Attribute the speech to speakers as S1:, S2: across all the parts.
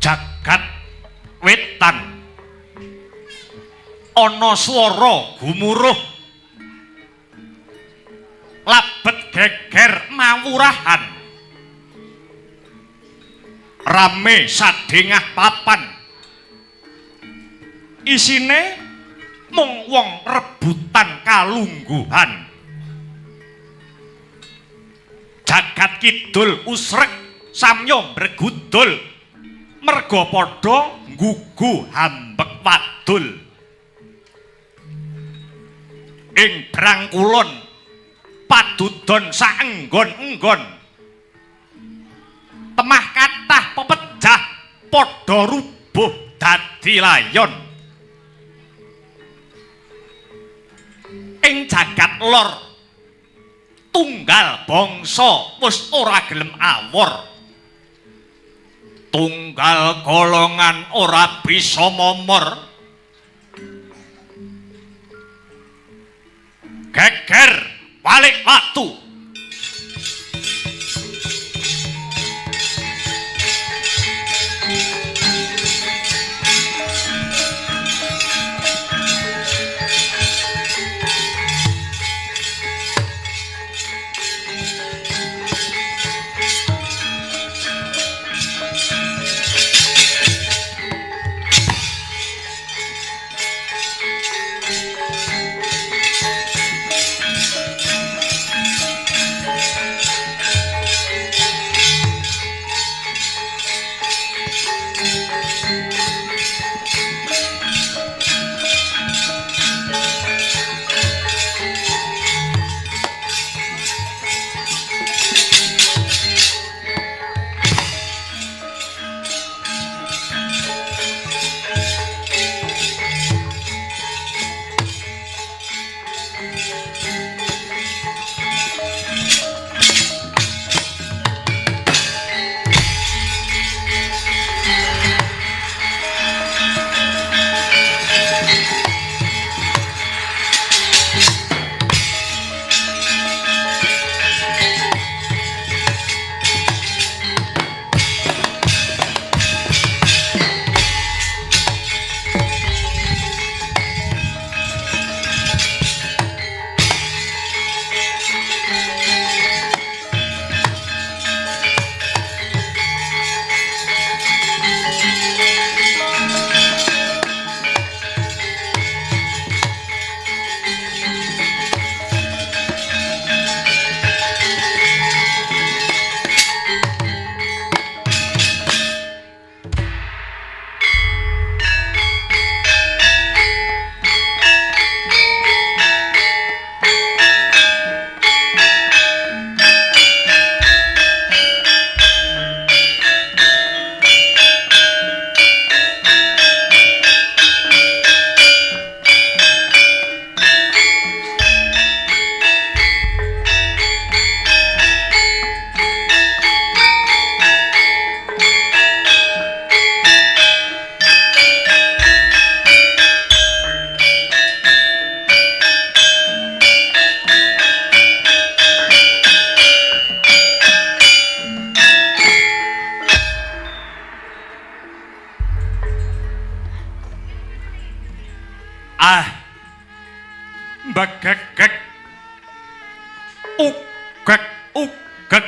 S1: Jagat wetan ana swara gumuruh, labet geger mawurahan, rame sadengah papan, isine mung wong rebutan kalungguhan. Jagat kidul usrek samya mbregudul, merga padha nggugu hambek wadul. Ing brangkulon padudon saenggon-enggon, temah kathah pepejah padha rubuh dadi layon. Ing jagat lor tunggal bangsa wis ora gelem awor, tunggal golongan ora bisa momor. Geger balik watu. Ah, mbegegeg ugeg ugeg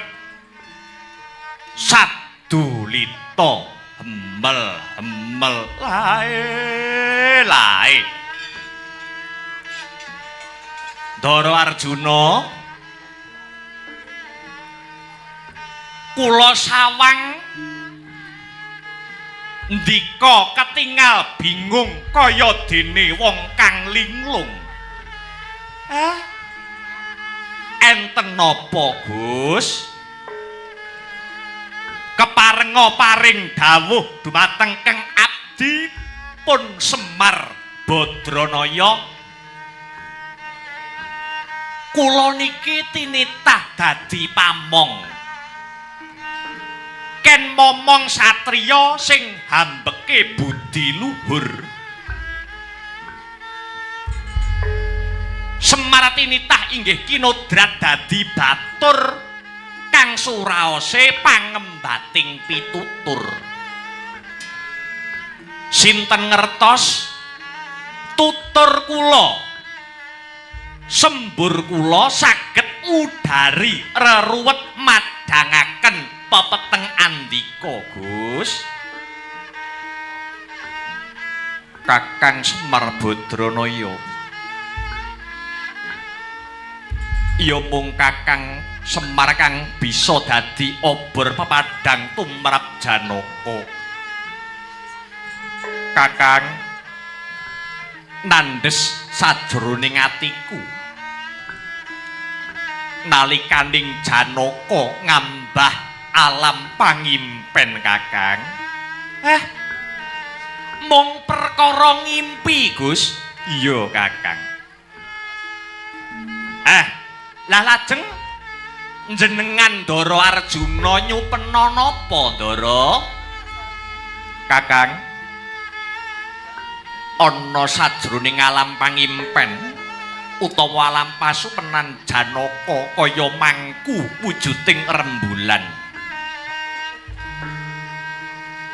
S1: sadulita hemel hemel lae lae. Ndara Arjuna, kula sawang ndika ketingal bingung kaya dene wong kang linglung. Enten napa, Gus? Keparenga paring dawuh dumateng Kang abdi pun Semar Badranaya. Kula niki tinitah dadi pamong. Ken momong satriya sing hambeke budi luhur. Semar tinitah inggih kinodrat dadi batur kang suraose pangembating pitutur. Sinten ngertos tutur kula, sembur kula saged ngudari reruwet madhangaken pepeteng andika, Gus. Kakang Semar Badranaya, ya mung Kakang Semar kang bisa dadi obor pepadhang tumrap Janaka. Kakang nandhes sajroning atiku nalikaning Janaka ngambah alam pangimpen, Kakang. Mung perkara ngimpi, Gus. Iya, Kakang. Lah lajeng jenengan Ndara Arjuna nyupena napa, Ndara? Kakang, ana sajroning alam pangimpen utawa alam pasupenan Janaka kaya mangku wujuding rembulan.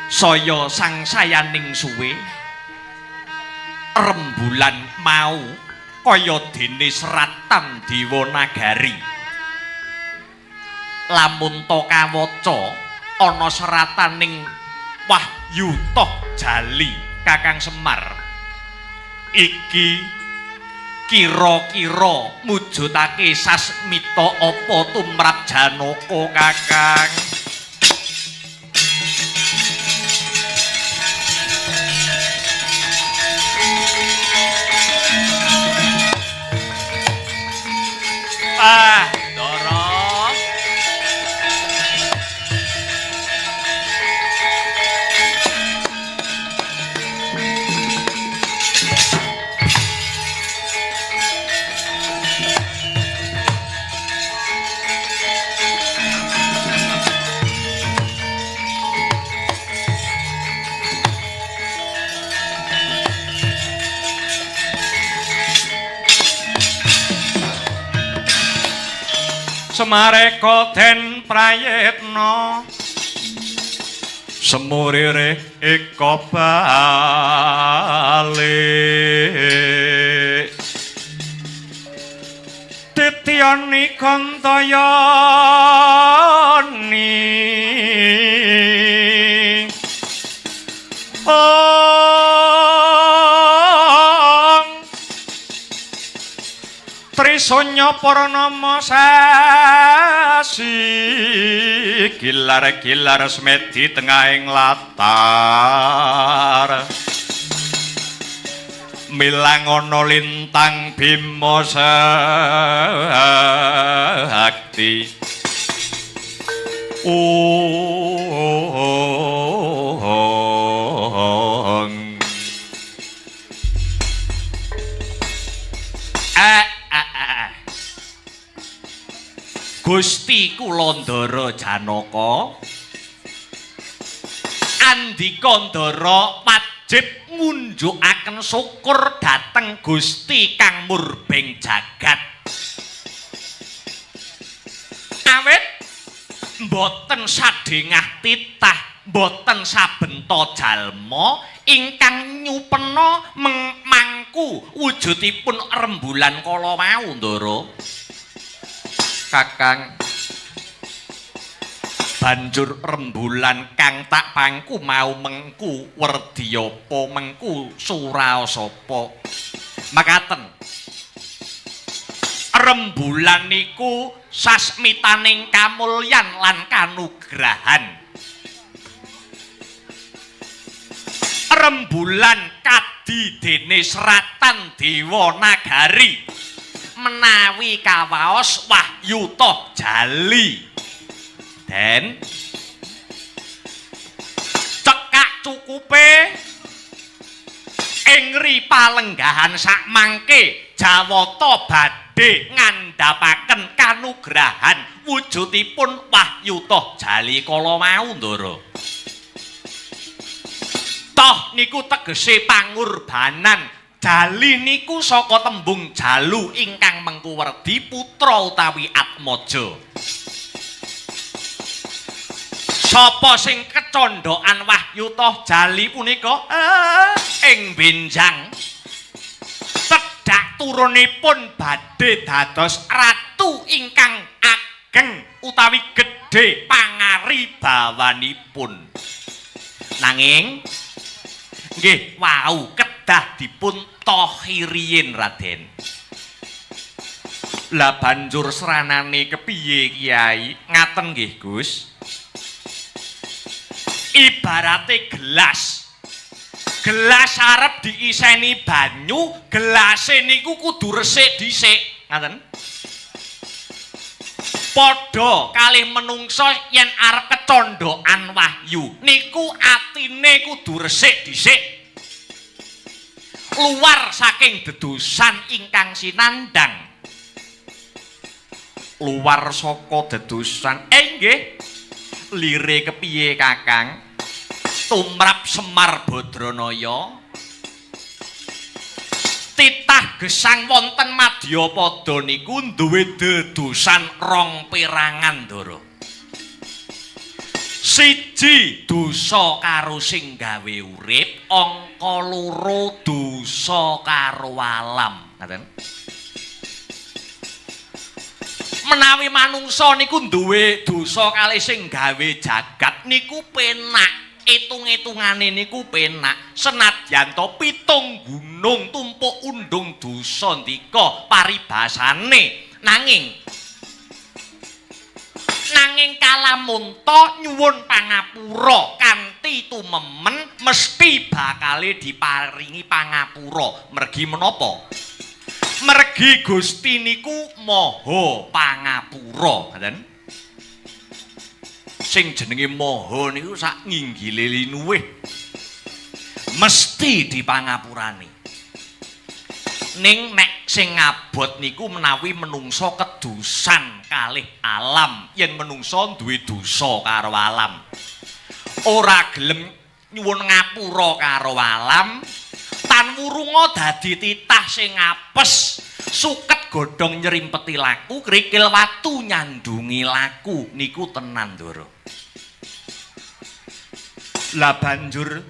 S1: Saya sangsayaning suwe rembulan mau kaya dene seratan dewa nagari. Lamun ta kawaca ana serataning wahyu toh jali, Kakang Semar. Iki kira-kira mujudake sasmita apa tumrap Janaka, Kakang? Ah, Ndara. Semareka den prayitna semurire eka balik titiyani kantayani ong Trisanya Paranama sasi gilar-gilar semedi tengahing latar milang ana lintang Bima Sakti. Ong. Gusti kula Ndara Janaka, andika Ndara wajib ngunjukaken syukur dhateng Gusti kang murbeng jagat. Awit mboten sadhengah titah, mboten sabenta jalma ingkang nyupena mangku wujudipun rembulan kala wau, Ndara. Kakang, banjur rembulan kang tak pangku mau mengku werdiyapa, mengku suraosapa? Makaten, rembulan niku sasmitaning kamulyan lan kanugrahan. Rembulan kadi dene seratan dewa nagari menawi kawaos wahyu toh jali. Den cekak cukupe ing ri palenggahan sakmangke Jawata badhe ngandhapaken kanugrahan wujudipun wahyu toh jali kala wau, Ndara. Toh niku tegese pangurbanan. Jali niku saka tembung jalu ingkang mengku werdi putra utawi atmaja. Sapa sing kecondhokan wahyu toh jali punika ing benjang cedhak turunipun badhe dados ratu ingkang ageng utawi gedhe pangaribawanipun. Nanging nggih wau kedah dipun tohiriyin Raden. Lah banjur sranane kepiye Kyai? Ngaten nggih Gus. Ibarate gelas. Gelas arep diiseni banyu, gelase niku kudu resik dhisik. Ngaten. Padha kalih menungsa yen arep kecondhokan wahyu, niku atine kudu resik dhisik. Luar saking dedosan ingkang sinandang. Luar saka dedosan. Nggih. Lire kepiye Kakang? Tumrap Semar Badranaya. Titah gesang wonten madyapada niku duwe dedosan rong perangan, Ndara. Siji dosa karo sing gawe urip, angka loro dosa karo alam. Ngaten. Menawi manungsa niku duwe dosa kalih sing gawe jagat niku penak. Itung-itungane niku penak. Senadyan to pitung gunung tumpuk undung dosa ndika paribasane. Nanging kalamunta nyuwun pangapura kanthi tumemen mesti bakale diparingi pangapura. Mergi menapa? Mergi Gusti niku maha pangapura, ngaten. Sing jenenge maha niku sak nginggile linuwih mesti dipangapurani. Ning nek sing ngabot niku menawi menungsa kedusan kalih alam, yen menungsa duwe dosa karo alam, ora gelem nyuwun ngapura karo alam, tan wurunga dadi titah sing apes, suket godhong nyrimpeti laku, krikil watu nyandungi laku niku tenan, Ndara. Lah banjur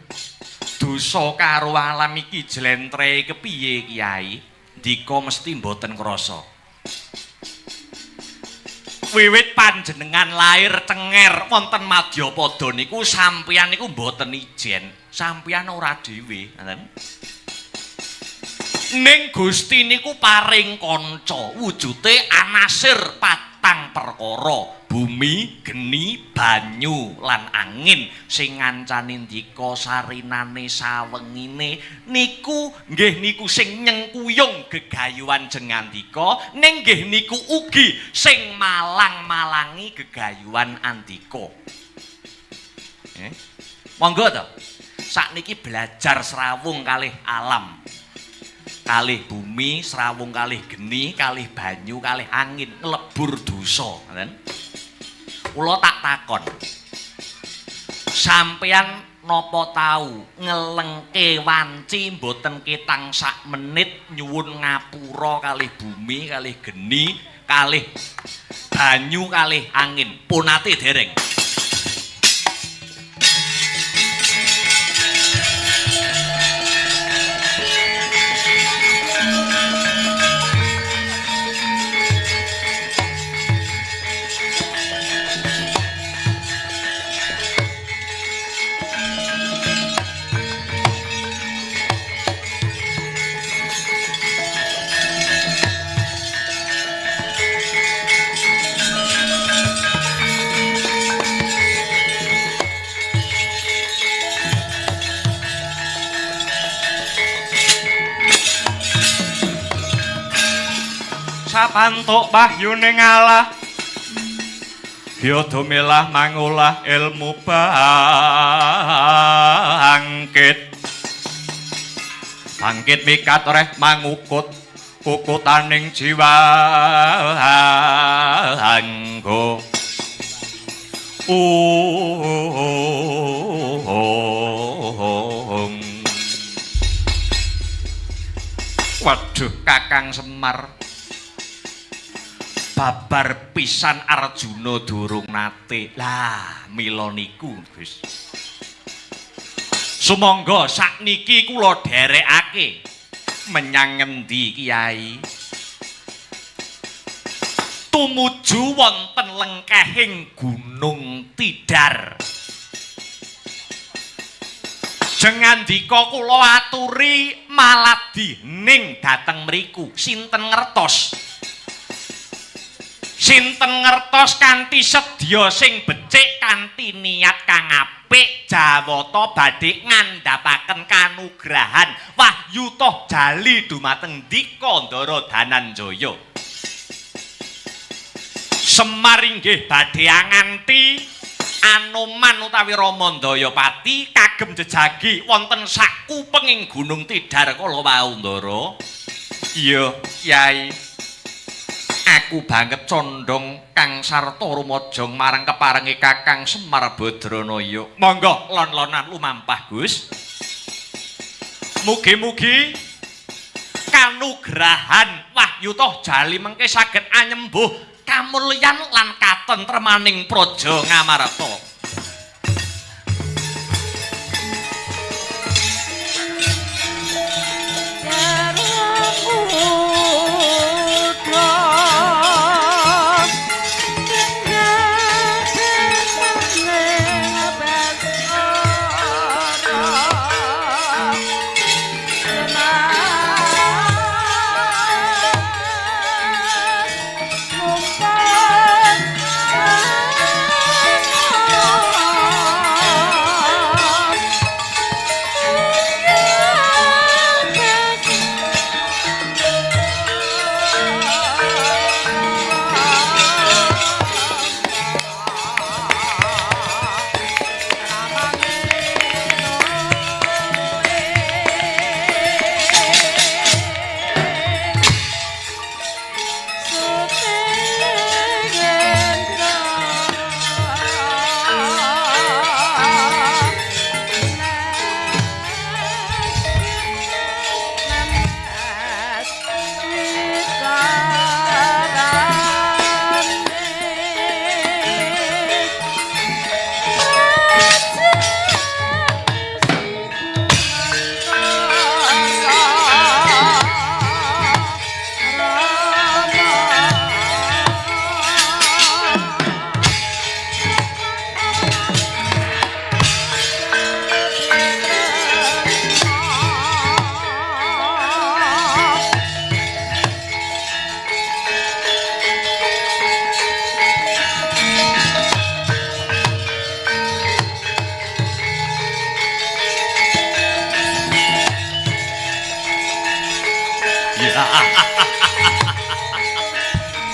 S1: dosa karo alam iki jlentrehe kepiye Kyai? Ndika mesti mboten krasa. Wiwit panjenengan lair cenger wonten madyapada niku sampeyan niku mboten ijen, sampeyan ora dhewe, ngoten. Ning Gusti niku paring kanca, wujute anasir patang perkara, bumi, geni, banyu lan angin sing ngancani ndika sarinane sawengine niku nggih niku sing nyengkuyung gegayuhan jengandika, ning nggih niku ugi sing malang-malangi gegayuhan andika. Monggo to. Sakniki belajar srawung kalih alam. Kalih bumi, srawung kalih geni, kalih banyu, kalih angin, nglebur dosa, ngoten. Kula tak takon. Sampeyan napa tau ngelengke wanci mboten ketang sak menit nyuwun ngapura kalih bumi, kalih geni, kalih banyu, kalih angin? Punate dereng. Sapantuk wahyune ngalah Hyada melah mangolah ilmu bangkit. Bangkit mikat reh mangukut kukutaning jiwa anggo. Waduh, Kakang Semar. Babar pisan Arjuna durung nate. Lah, mila niku, Gus. Sumangga sakniki kula dherekake menyang ngendi, Kiai? Tumuju wonten lengkehing Gunung Tidar. Jengandika kula aturi maladi ning dhateng mriku. Sinten ngertos? Sinten ngertos kanthi sedya sing becik kanthi niat kang apik jawata badhe ngandhapaken kanugrahan wahyu toh jali dumateng Ndika Ndara Dananjaya. Semar inggih badhe anganti Anoman utawi Rama Ndayapati kagem jejagi wonten sakupenging Gunung Tidar kala wau, Ndara. Iya, Kyai. Aku banget condong kang sarta rumajang marang keparenge Kakang Semar Badranaya. Monggo lon-lonan lumampah, Gus. Mugi-mugi kanugrahan wahyu toh jali mengke saged anyembuh kamulyan lan katentremaning praja Ngamarta.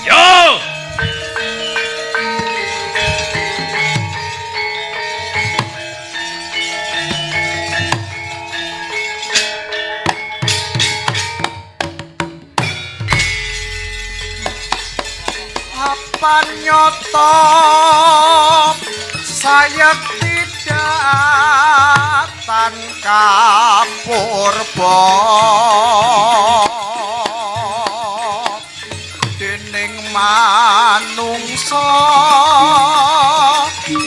S1: Yo!
S2: Apa nyoto saya tidak tan kapurba dening manungsa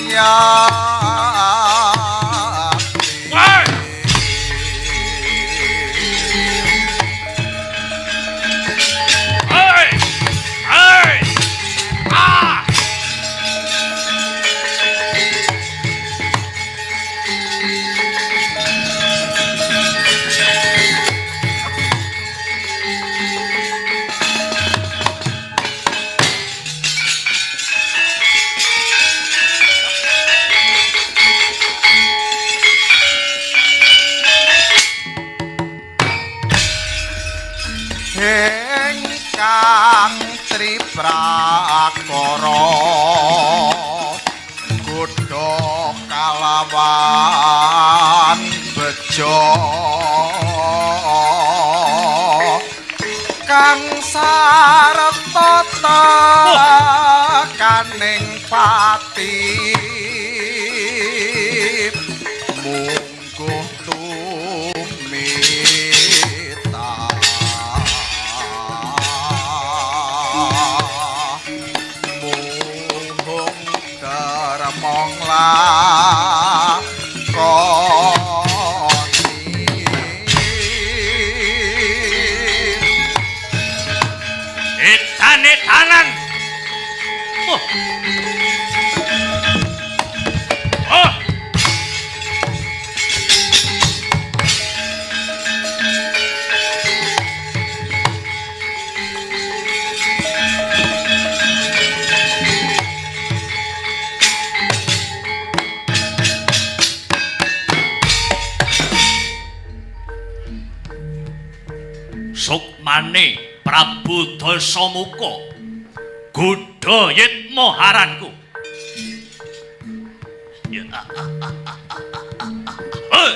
S2: ya.
S1: Hey! Hey! Ah!
S2: Ingkang triprakara godha kalawan bejo kang sarta tekaning pati mungguh tumita.
S1: Sukmane Prabu Dasamuka. Gudha Yitma haranku. Ya. Hei.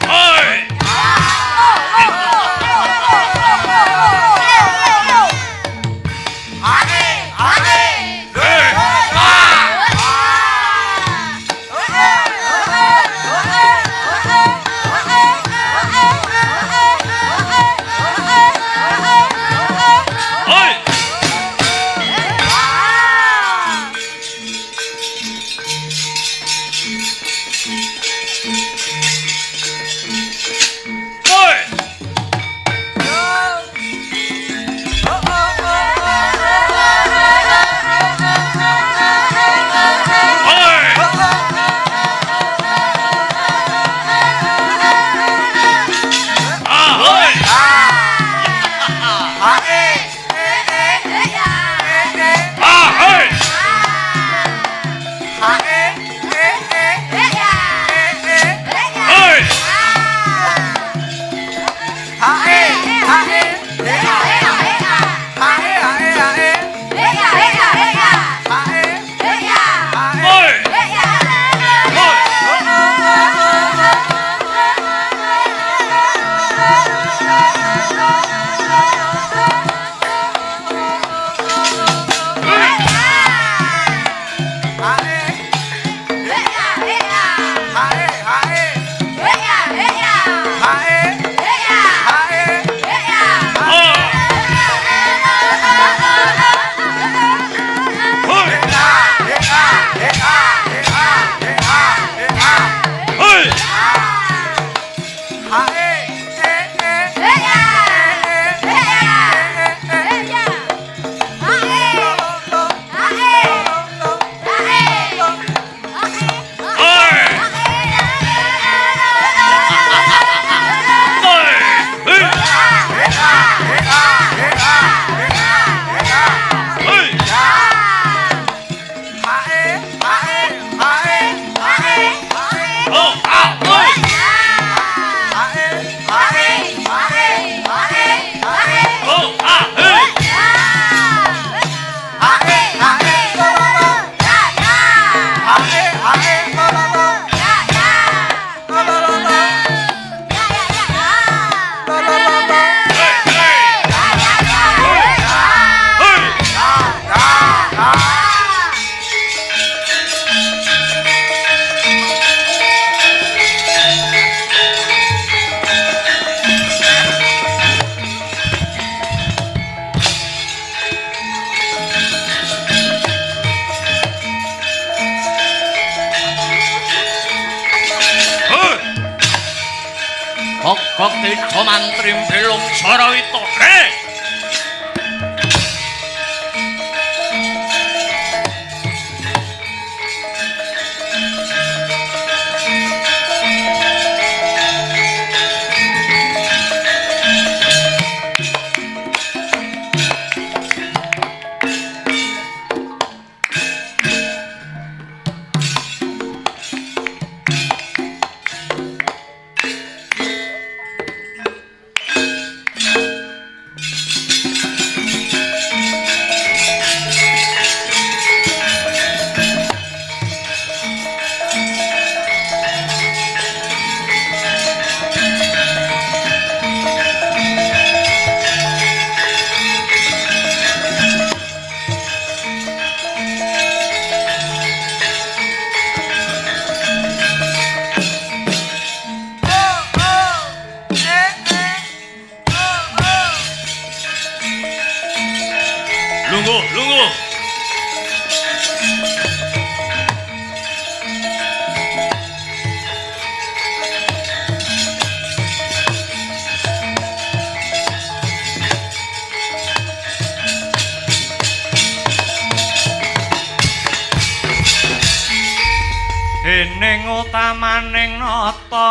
S1: Hei. Hei. Hei. Hei. Hei. Hei. Ah, hei. Ah, hei. Hei. Hei. Hei. Ah. Hei. Hei. Hei. Hei. Hei. Oh, ah, hei. Oh, ah, hei. Hei. Hei. Hei. Hei. Kok tejo mantri belung sarawita. Hei. Lungguh, lungguh. Dening utamaning nata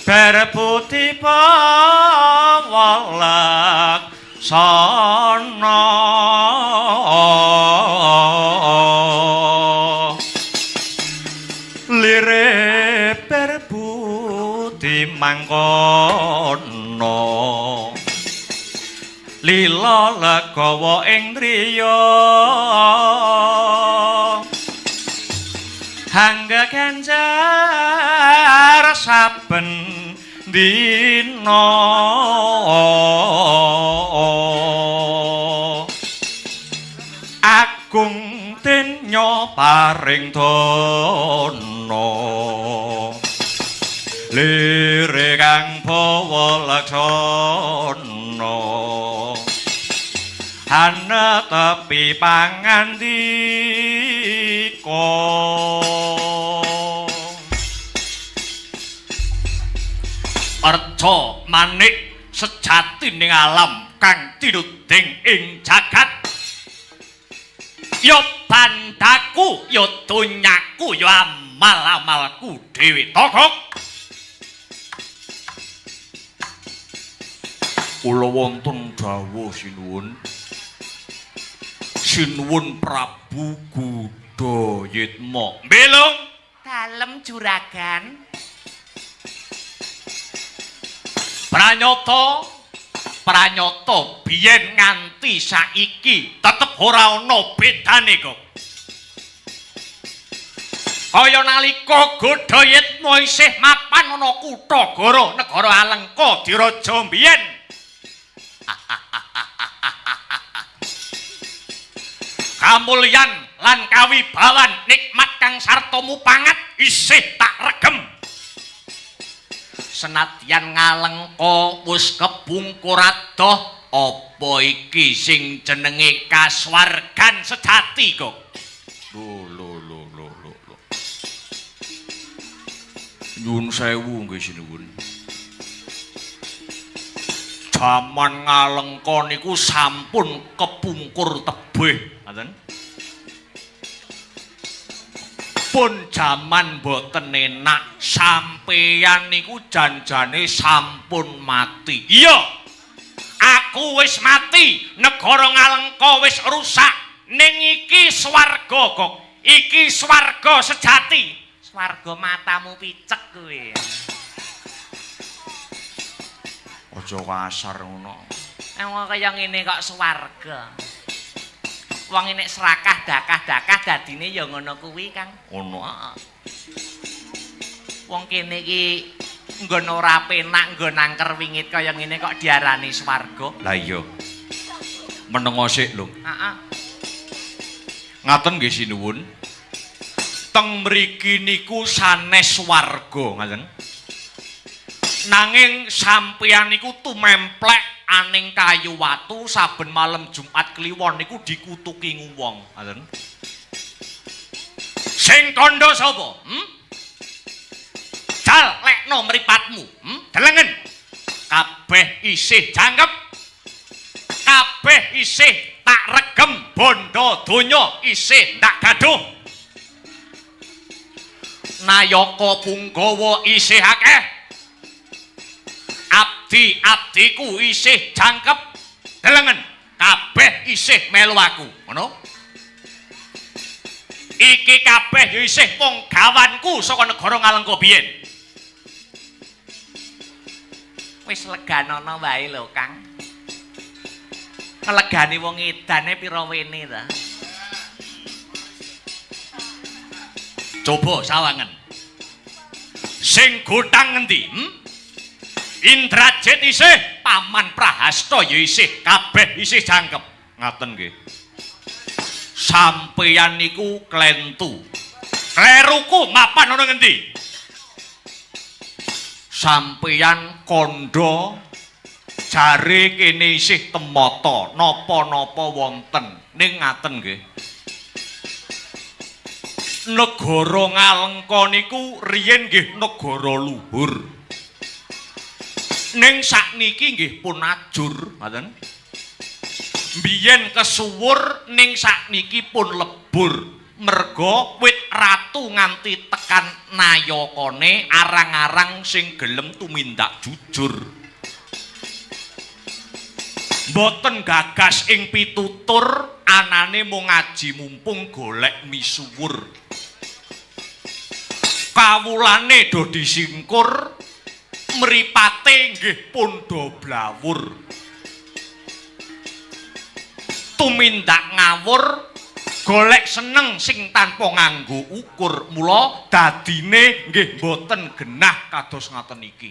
S1: berbudi bawa laksana lire berbudi mangkono lila legawa ing driya hangga ganjar saben dina agung denya paring dana lire kang bawa laksana ana tepi pangandika. Arca manik sejati ning alam kang tinuding ing jagat ya bandaku ya donyaku ya amal-amalku dhewe. Togok kula wonten dawuh sinuwun. Sinuwun Prabu Gudayitma. Mbelung
S3: dalem juragan.
S1: Pranyata pranyata biyen nganti saiki tetep ora ana bedane kok. Kaya nalika Gudayitma isih mapan ana kutha Goro negara Alengka diraja biyen. Kamulyan lan kawibawan nikmat kang sarta mupangat isih tak regem. Senadyan Ngalengka wis kebungkur adoh, apa iki sing jenenge kasuwargan sejati kok? Lho lho lho lho lho. Nyuwun sewu nggih sinuwun. Jaman Ngalengka niku sampun kepungkur tebih, ngoten. Pun jaman boten enak, sampeyan niku janjane sampun mati. Iya. Aku wis mati, negara Ngalengka wis rusak. Ning iki swarga kok. Iki swarga sejati.
S3: Swarga matamu picek kuwi.
S1: Aja kasar ngono.
S3: Wong kaya ngene kok swarga. Wong nek serakah dakah-dakah dadine ya ngono kuwi, Kang.
S1: Ngono.
S3: Heeh. Wong kene iki nggon ora penak, nggon angker wingit kaya ngene kok diarani swarga.
S1: Lah iya. Menengo sik lho.
S3: Heeh.
S1: Ngaten nggih sinuwun. Teng mriki niku sanes swarga, ngaten. Nanging sampeyan niku tumemplek aning kayu watu saben malam Jumat Kliwon niku dikutuki wong, ngoten. Sing kandha sapa? Jal lekno mripatmu, Delengen. Kabeh isih jangkep. Kabeh isih tak regem bondo donya isih ndak gaduh. Nayaka punggawa isih akeh. Abdi-abdiku isih jangkep. Delengen, kabeh isih melu aku, ngono. Iki kabeh ya isih wong gawanku saka negara Ngalengka biyen.
S3: Wis leganono wae lho, Kang. Ngelegani wong edane pira wene ta?
S1: Coba sawangen. Sing gotang ngendi? Indrajit isih, Paman Prahasta ya isih, kabeh isih jangkep. Ngaten nggih. Sampeyan niku klentu. Kleruku mapan ana ngendi? Sampeyan kandha jare kene isih temata, napa-napa wonten. Ning ngaten nggih. Negara Ngalengka niku riyen nggih negara luhur. Ning sakniki nggih pun ajur, ngoten. Biyen kesuwur ning sakniki pun lebur. Merga wit ratu nganti tekan nayakane arang-arang sing gelem tumindak jujur. Mboten gagas ing pitutur, anane mung ngaji mumpung golek misuwur. Kawulane do disingkur, mripate nggih pun do blawur. Tumindak ngawur, golek seneng sing tanpa nganggo ukur, mula dadine nggih mboten genah kados ngaten iki.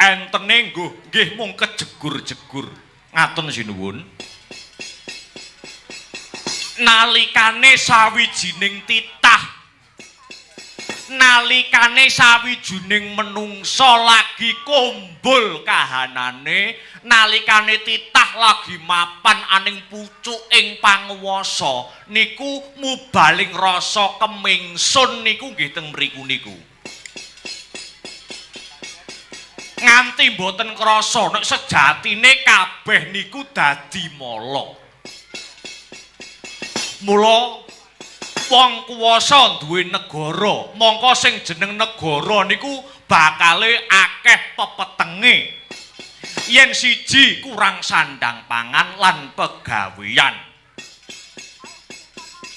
S1: Entene nggih mung kejegur-jegur. Ngaten sinuwun. Nalikane sawijining titah, nalikane sawijining menungsa lagi kumbul kahanane, nalikane titah lagi mapan aning pucuk ing panguwasa niku mubaling rasa kemingsun niku nggih teng mriku niku. Nganti mboten krasa nek sejatine kabeh niku dadi mala. Mula wong kuwasa duwe negara, mongko sing jeneng negara niku bakale akeh pepetenge. Yen siji kurang sandang pangan lan pegawean.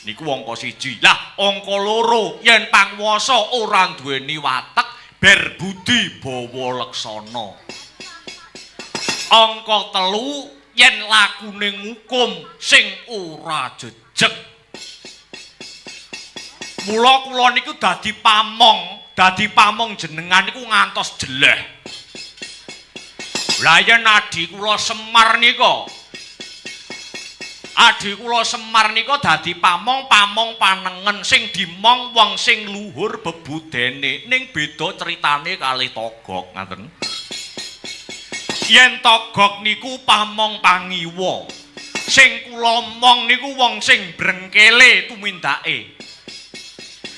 S1: Niku angka siji. Lah angka loro, yen panguwasa ora duweni watek berbudi bawa leksana. Angka telu, yen lakune ngukum sing ora jejeg. Mula kula niku dadi pamong jenengan niku ngantos jeleh. Lah yen adhi kula Semar nika, adhi kula Semar nika dadi pamong, pamong panengen sing dimong wong sing luhur bebudene, ning beda critane kalih Togok ngaten. Yen Togok niku pamong pangiwa, sing kula mong niku wong sing brengkele tumindake,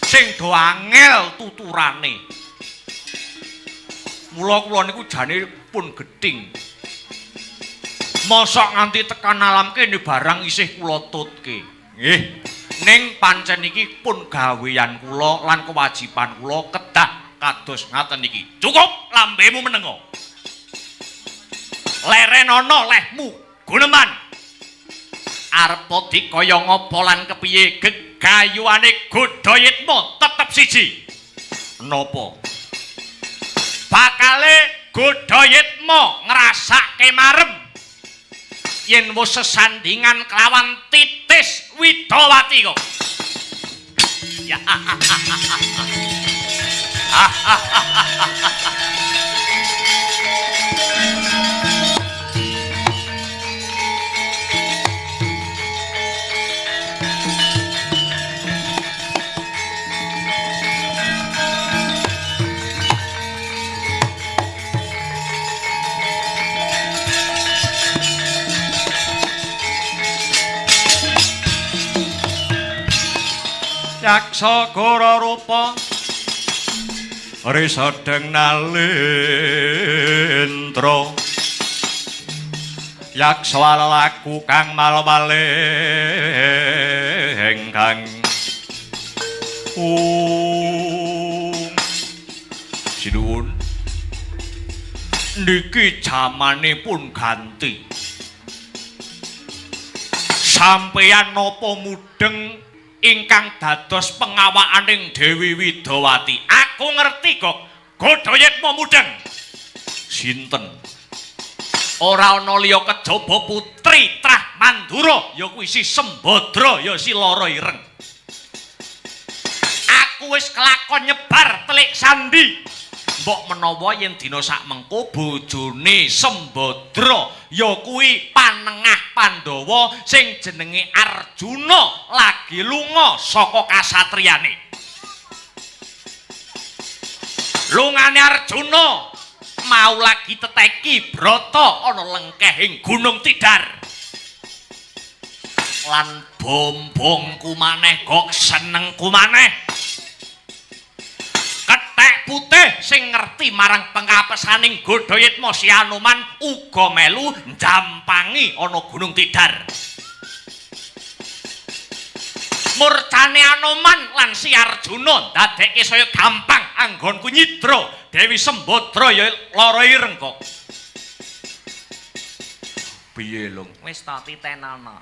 S1: sing do angel tuturane. Mula kula niku jane pun gething. Mosok nganti tekan alam kene barang isih kula tutke. Nggih. Ning pancen iki pun gawean kula lan kewajiban kula kedah kados ngaten iki. Cukup lambemu menengo. Lerenono lehmu guneman. Arep dikaya ngapa lan kepiye gegayuhane Godhayitma tetep siji. Napa? Bakale Godhayitma ngrasake marem yen wis sesandingan kelawan Titis Widawati kok. Ya. Yaksa gora rupa risedeng nalindra, yaksa lelaku kang malwalengkang sinuwun niki jamane pun ganti. Sampeyan napa mudheng ingkang dados pengawakaning Dewi Widawati? Aku ngerti kok, Godhayitma mudheng. Sinten? Ora ana liya kejaba putri Trah Mandura, ya kuwi si Sembadra, ya si Lara Ireng. Aku wis kelakon nyebar telik sandi. Mbok menawa yen dina sakmengko bojone Sembadra ya kuwi panengah Pandhawa sing jenenge Arjuna lagi lunga saka kasatriyane. Lungane Arjuna mau lagi teteki brata ana lengkehing Gunung Tidar. Lan bombongku maneh gok senengku maneh. Kethek putih sing ngerti marang pengapesaning Godhayitma si Anoman uga melu njampangi ana Gunung Tidar. Murcane Anoman lan si Arjuna ndadekke saya gampang anggonku nyidra Dewi Sembadra ya lara ireng kok. Piye, Lung?
S3: Wis to titenono.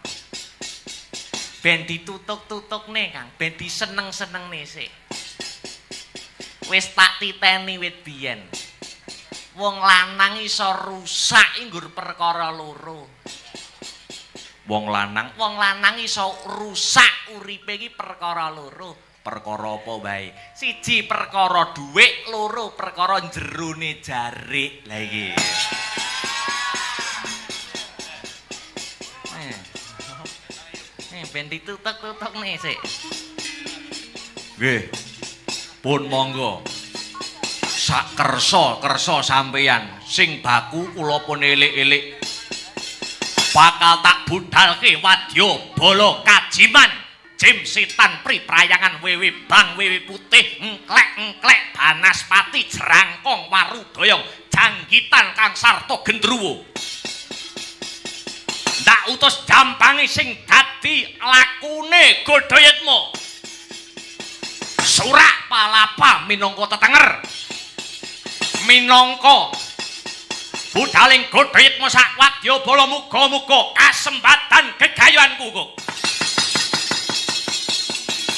S3: Ben ditutuk-tutukne, Kang, ben diseneng-senengne sik. Wis tak titeni wit biyen. Wong lanang iso rusak nggur perkara loro.
S1: Wong lanang
S3: Wong lanang iso rusak uripe iki perkara loro.
S1: Perkara apa wae?
S3: Siji perkara dhuwit, loro perkara jerone jarik.
S1: Lah iki.
S3: Eh. Ben ditutuk-tutukne sik.
S1: Nggih. Pun monggo. Sak kersa-kersa sampeyan sing baku kula pun elik-elik. Bakal tak budalke wadya bala kajiman. Jim setan pri prayangan wewe bang wewe putih engklek-engklek banaspati jerangkong warudaya janggitan kang sarta gendruwo. Ndak utus jampange sing dadi lakune Godhayitma. Surak palapa minangka tetenger. Minangka budaling Godhayitma sak wadya bala muga-muga kasempatan gegayuhanku kok.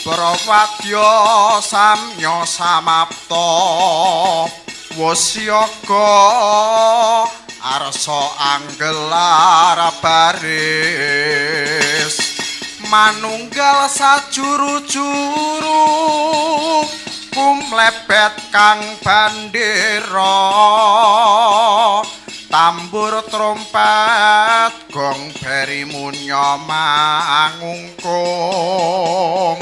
S2: Prawadya samya samapta wus yoga arsa anggelar baris manunggal sajuru-juru kumlebet kang bandera tambur trompet gong beri munya mangungkung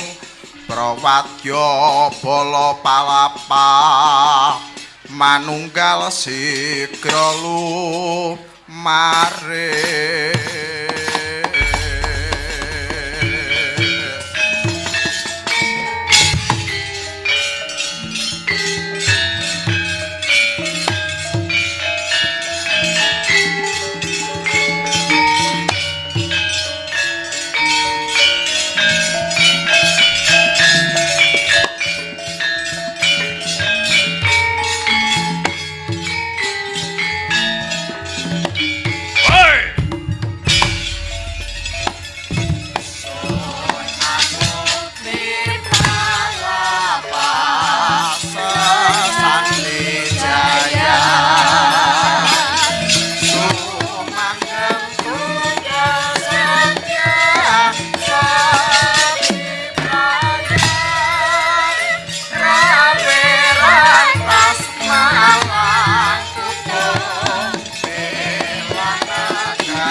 S2: prawadya bala palapa manunggal sigra lumare.
S1: Hei!
S2: Sesandi jaya sumanggeng satya sapipraya rawe rantas malang kutung bela negara.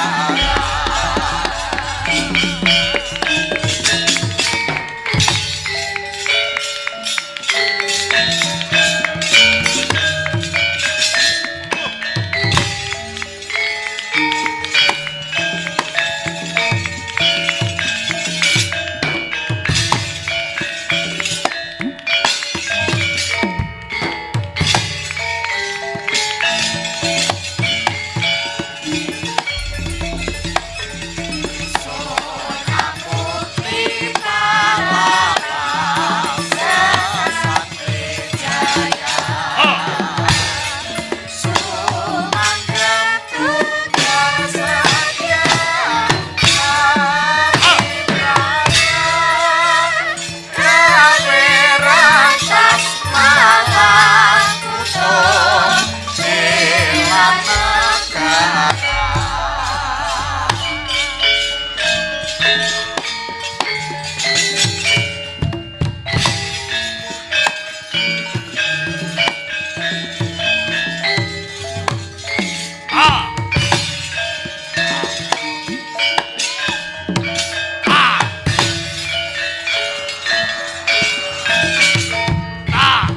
S1: Ah! Ah! Ah!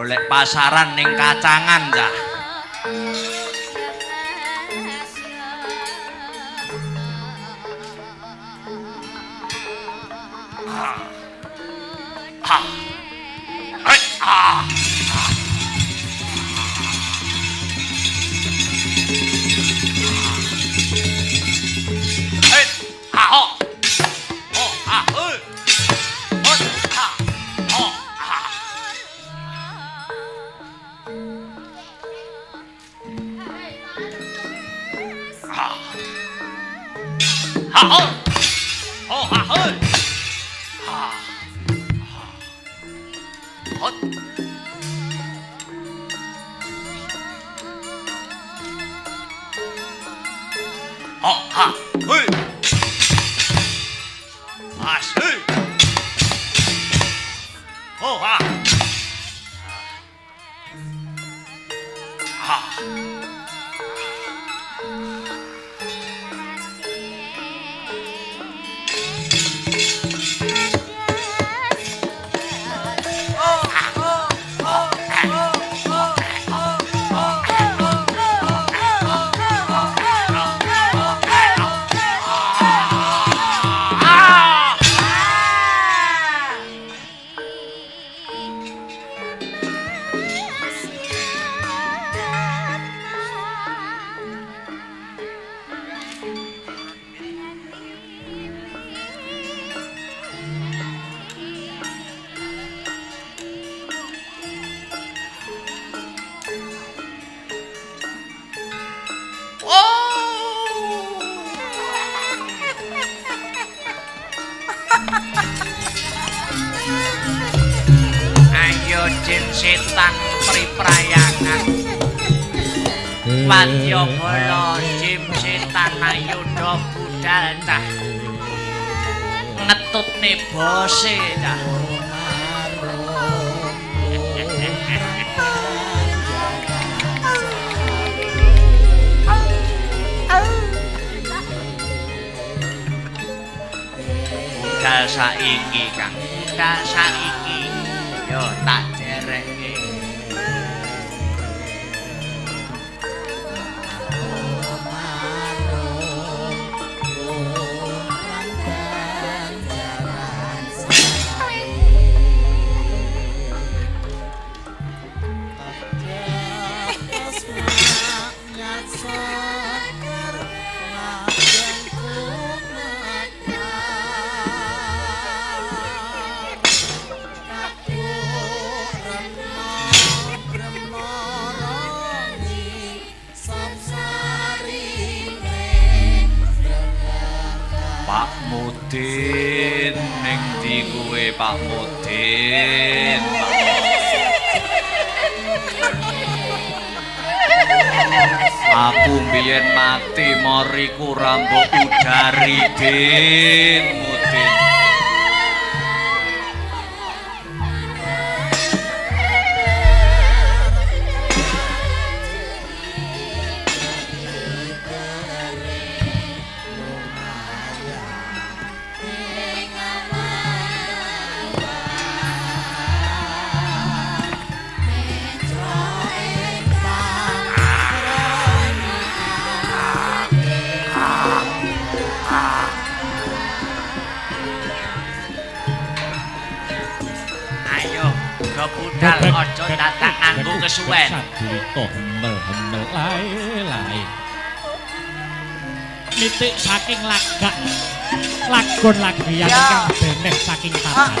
S1: Golek pasaran ning kacangan cah.
S3: Jin setan priprayangan. Wadyabala jim setan ayudha budal cah. Ngetutne bose cah. Budal saiki Kang, budal saiki. Yo tak jerekke.
S1: Pak Mudin ning ndi kowe Pak Mudin? Pak Aku mbiyen mati moriku ra mbok udari Din Mudin.
S3: Ayo, do budal aja dadak nganggo kesuwen.
S4: Sadulita hemel-hemel lae-lae. Nitik saking lagak lagon lagian ingkang beneh saking tatar.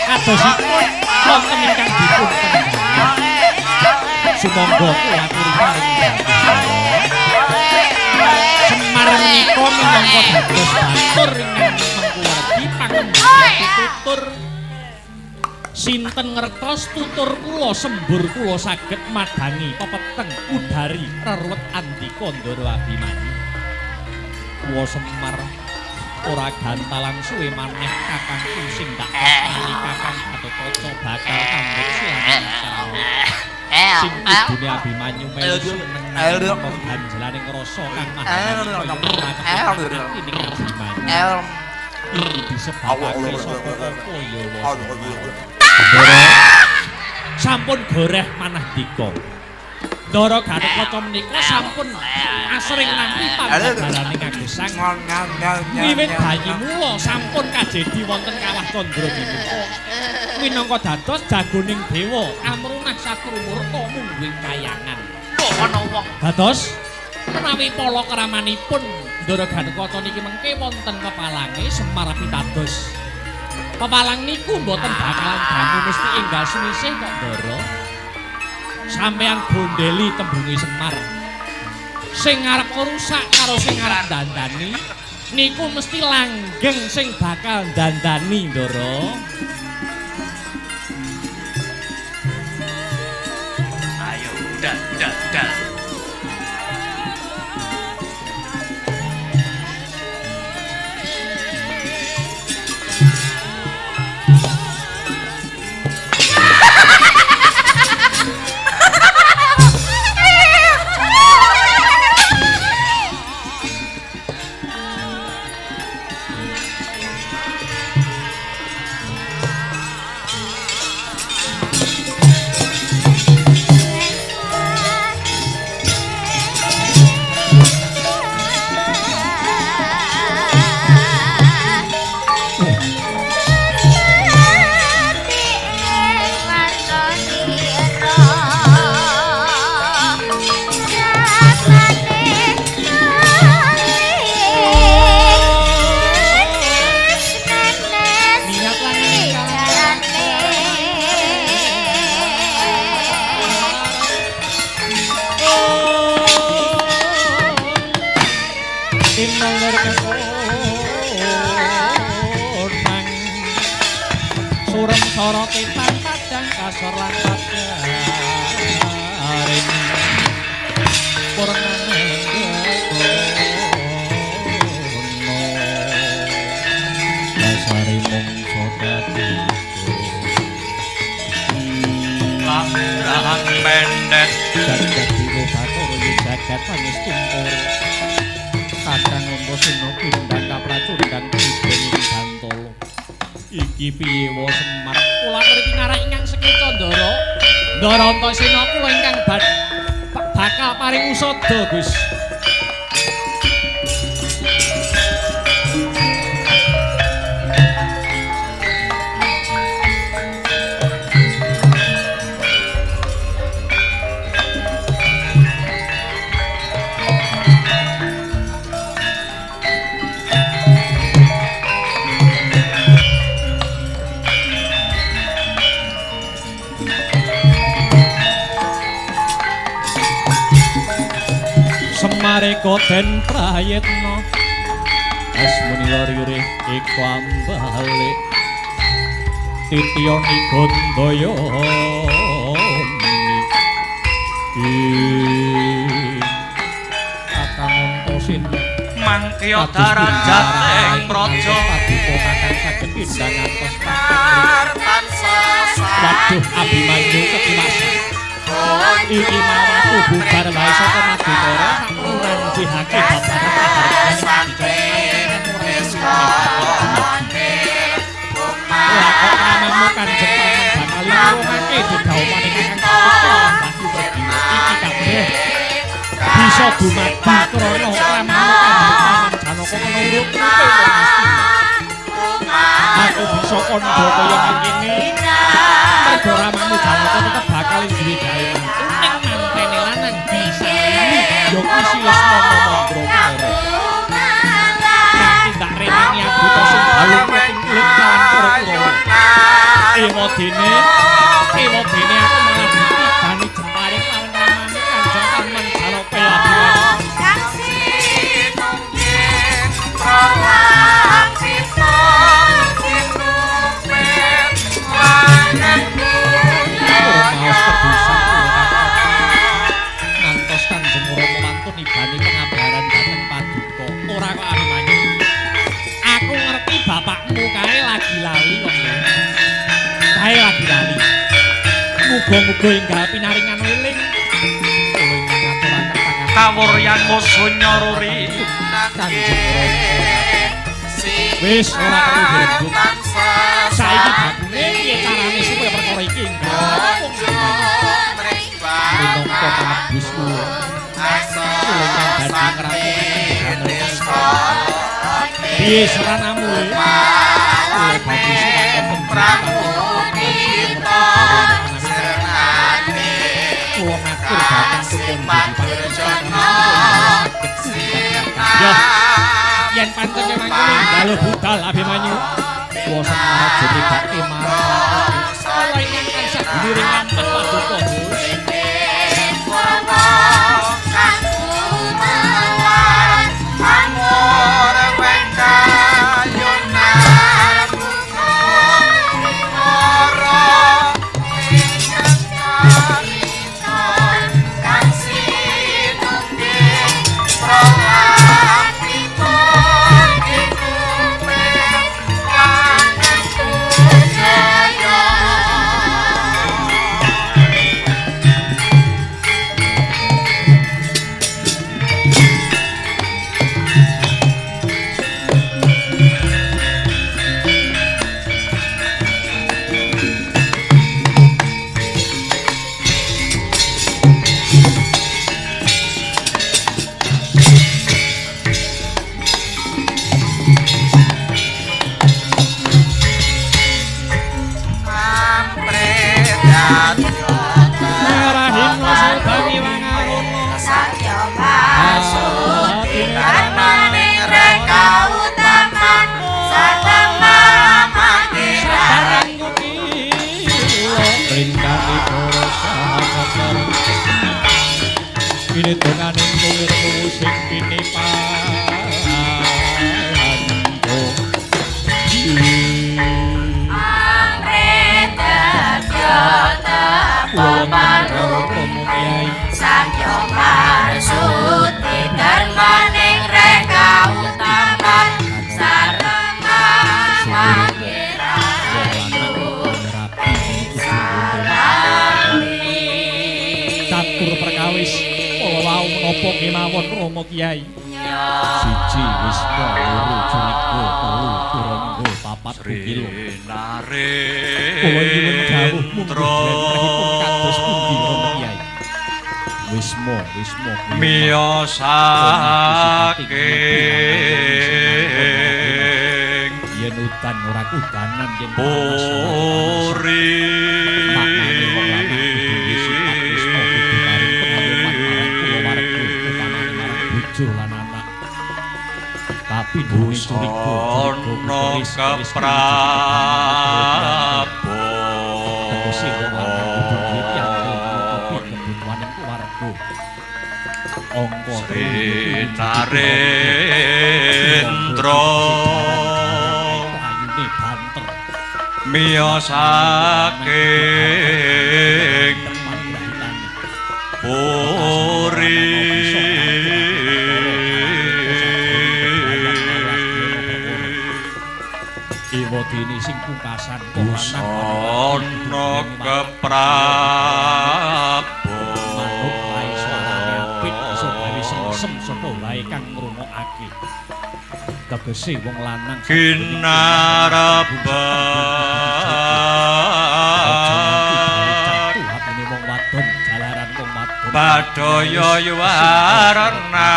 S4: Kadosipun wonten ingkang dipun tembang. Sumangga kula aturi paring dawuh. Semar menika minangka dados batur ingkang mengkuwargi pangembangan pitutur. Sinten ngertos tutur kula sembur kula saged madangi pepeteng udari reruwet andika Ndara Abimanyu. Kula Semar ora gantalan suwe maneh kakangku sing tak tresnani Kakang Gatotkaca bakal kambut silang. Sing kudune Abimanyu melu seneng nanging ganjelaning rasa kang mahanani kaya ora ning Abimanyu. Iki disebabake saka apa ya Ndara sampun goreh manah ndika. Ndara Gatotkaca menika sampun asring nampi pambabarane kagesang. Wiwit bayi mula sampun kajedi wonten kawah Candra Dimuka. Minangka dados jagoning dewa amrunah satrumurta mungguing kayangan.
S3: Kok ana wong
S4: Dados menawi palakramanipun Ndara Gatotkaca niki mengke wonten pepalange Semar pitados. Pepalang niku mboten bakalan dangu mesti enggal sumisih kok Ndara. Sampeyan gondeli tembunge Semar. Sing arep ngrusak karo sing arep dandani niku mesti langgeng sing bakal dandani Ndara.
S1: Ayo budal budal budal.
S4: Surem sorote. padang kasor lan padaring purnanenggono dasare mangsa dadi
S1: Ladrang pendhet
S4: jagat dina Bathara ya jagat pangestumpur Kakang Antasena pindang kapracundang tiba ing Bantala. Iki piye wa Semar? Kula aturi pinarak ingkang sekeca Ndara. Ndara Antasena kula ingkang bakal paring usada, Gus. Semareka den prayitna asmunila ririh eko ambalik titiyani gandayani Kakang Antasena
S1: mangkya darajating praja
S4: paduka kakang saged pindhang ngantos padang. Waduh Abimanyu kekiwasan. Iki mau aku bubar wae saka Madukara sampun njihake babagan Lah kok namamu Kanjeng Paman bakal nurunake dedhaupane Kakang Kutha Baku Pergiwa iki kabeh bisa dumadi krana ramamu Kanjeng Paman Janaka kena urip Astina. Aku bisa kandha kaya ngene mergo ramamu Janaka tetep bakal duwe gawe mantu ning mantene lanang bisa ya kuwi si Lesmana Mandragora. Nganti ndak rewangi abuta sing balung ing kulit kawan para Kurawa. Ewadene, ewadene aku malah ditibani jemparing lawan ramamu Kanjeng Paman Janaka Abimanyu. Maos kedusan kula kakang. Ngantos Kanjeng Rama mantun nibani pengabaran dhateng paduka. Ora kok Abimanyu. Aku ngerti bapakmu kae lagi lali kok. Kae lagi lali. Muga-muga enggal pinaringan eling. Kula ingkang ngaturaken pangapunten
S1: kawuryan musunya ruri
S4: Kanjeng Rama. Wis ora perlu dirembuk. Saiki bakune piye carane supaya perkara iki enggal rampung Abimanyu. Minangka panebus kula. Kula ingkang badhe ngrampungaken damel punika. Piye seranamu le? Kula badhe sumanggah kula ngatur dhateng supun Ya, yen pancen memang kuwi dalu budal Abimanyu. Kula Semar aja mribake marang kula ingkang tansah gumiring lampah paduka Gus. kemawon Rama Kyai. Siji Wisma, loro Curiga, telu Turangga, papat Kukila. Kula nyuwun dawuh mungguh jlentrehipun kados pundi Rama Kyai. Wisma, Wisma
S1: miyosake
S4: yen udan ora kudanan yen
S1: puri
S4: maknane wong lanang kudu duwe sifat Wisma kudu paring pengayoman marang kulawarga utamane marang bojo lan anak. Kapindhone curiga
S1: busana
S4: keris
S1: keprabon
S4: tegese wong lanang kudu duwe piagam nutupi kebutuhaning keluarga. Angka
S1: Sri Narendra
S4: ayune banter
S1: miyosake puri
S4: Ewa dene sing pungkasan
S1: busana keprabon
S4: manuk wae suarane apik iso gawe sengsem sapa wae kang ngrungokake. Tegese wong lanang
S1: kinaraba
S4: atine wong wadon jalaran wong wadon
S1: badaya yuwarna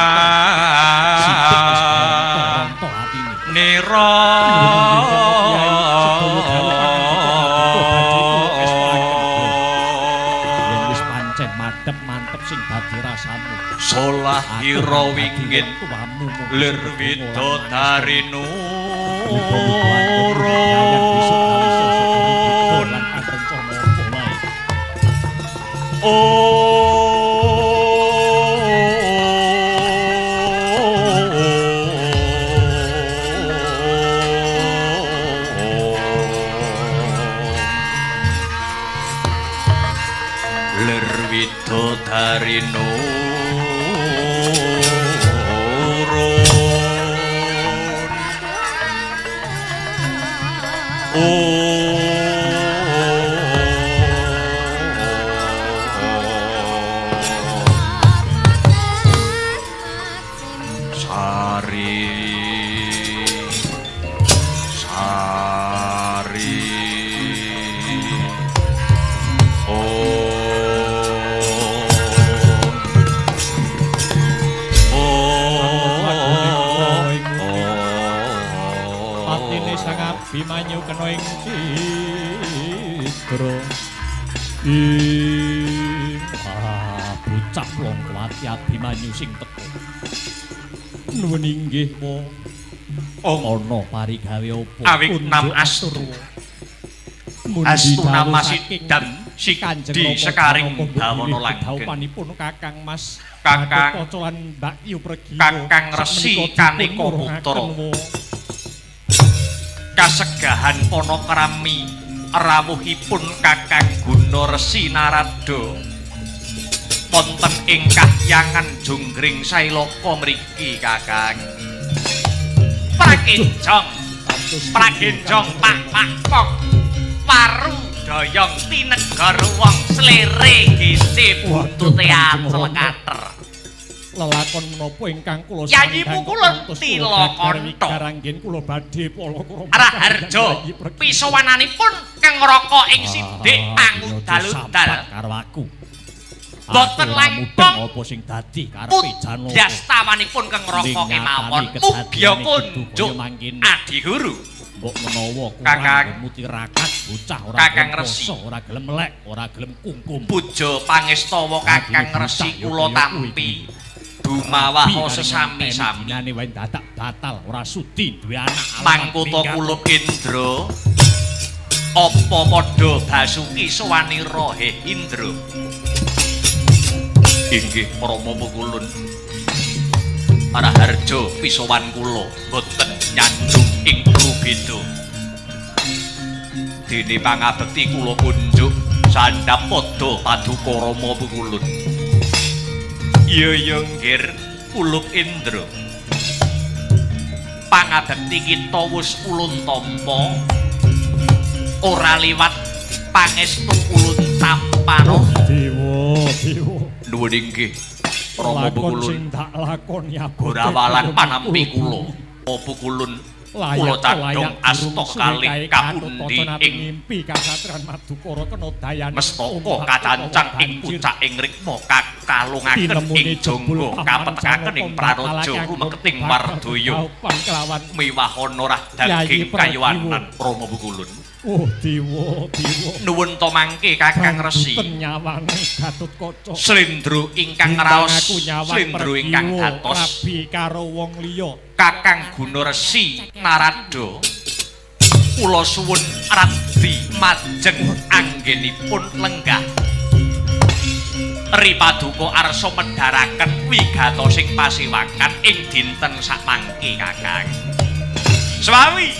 S4: ronto atine.
S1: Nira
S4: Yen wis pancen madhep mantep sing dadi rasamu.
S1: Solah ira wingit
S4: tuamu
S1: lir widodari nurun Lir widodari nurun. Sari Sari Oh
S4: Atine Sang Abimanyu kena ing cidra. Ing bocah Longkowati Abimanyu sing teka. Nuwun inggih wa ana parigawe apa?
S1: Awik nam astu. Astu nama sidam
S4: Kanjeng
S1: sikdi sekaring bawana langgeng.
S4: Dhaupanipun Kakang Mas
S1: Kakang
S4: Gatotkaca lan Mbak Yu Pregiwa.
S1: Kakang Resi Kaneka Putra. Kasegahan panakrami rawuhipun Kakang Guna Resi Narada wonten ing kahyangan Jonggring Sailaka mriki Kakang. Prakenjong, prakenjong pak pak pong waru doyong tinegor wong slere gese buntute acel kater.
S4: Lelakon menapa ingkang kula
S1: Yayi
S4: sandang
S1: pukulun
S4: kantos
S1: tila
S4: kula
S1: kantha.
S4: Garanggen kula badhe palakrama
S1: Raharja pisowananipun kengraka ing sidik pangudal-udal
S4: karo aku.
S1: Boten
S4: Aku ora mudeng
S1: langkung
S4: apa sing dadi karepe Janaka.
S1: pudastawanipun kengraka
S4: Ning
S1: kemawon
S4: nyatane
S1: mugya
S4: kedadiane kudu
S1: kunjuk
S4: kaya mangkene.
S1: Adiguru.
S4: Mbok menawa kurang
S1: Kakang
S4: tirakat bocah ora
S1: Kakang
S4: gelem
S1: Resi.
S4: poso, ora gelem melek, ora gelem kungkum.
S1: Puja pangestawa Kakang Resi kula tampi dumawaha sesami-sami.
S4: Dinane wae dadak batal, ora sudi duwe anak. alamat
S1: Mangkota
S4: minggat.
S1: kulup Indra apa padha basuki sowanira he Indra? Inggih Rama Pukulun. Raharja pisowan kula boten nyandung ing prubeda. Dene pangabekti kula kunjuk sandhap padha paduka Rama Pukulun. Iya ya nggir kulup Indra. Pangabekti kita wis ulun tampa ora liwat pangestu ulun tampano.
S4: Dewa, dewa.
S1: Nuwun inggih Rama
S4: Lakon
S1: Pukulun.
S4: Sing tak lakoni abote
S1: Gorawalan
S4: kaya
S1: panampi
S4: mengkono.
S1: Kula. Pukulun
S4: Layak
S1: kula cadhong
S4: layak
S1: asta
S4: durung suwe
S1: kalih
S4: kae
S1: kapundi
S4: Gatotkaca
S1: ing
S4: ngimpi kasatran Madukara kena dayane
S1: mestaka
S4: ombak
S1: kacancang
S4: utawa
S1: ing
S4: banjir.
S1: pucaking rikma kakalungaken
S4: Tinemune
S1: ing
S4: jebul
S1: jangga
S4: paman
S1: kapetekaken ing
S4: Janaka
S1: praraja
S4: mbatalake
S1: rumeketing
S4: bakal
S1: wardaya
S4: gegaupan kelawan
S1: miwahana rah
S4: Yayi
S1: daging
S4: Pragiwa.
S1: kayuwanan Rama Pukulun.
S4: Oh dewa dewa
S1: Nuwun to mangke Kakang Resi.
S4: Danduten nyawane Gatotkaca.
S1: Slendro ingkang
S4: Bintang
S1: raos,
S4: aku nyawang
S1: slendro ingkang
S4: Pragiwa,
S1: datos
S4: rabi karo wong liya.
S1: Kakang Guna Resi Narada. Kula suwun radi majeng anggenipun lenggah. Ri paduka arsa medharaken wigatosing pasiwakan ing dinten sakmangke Kakang. Swawi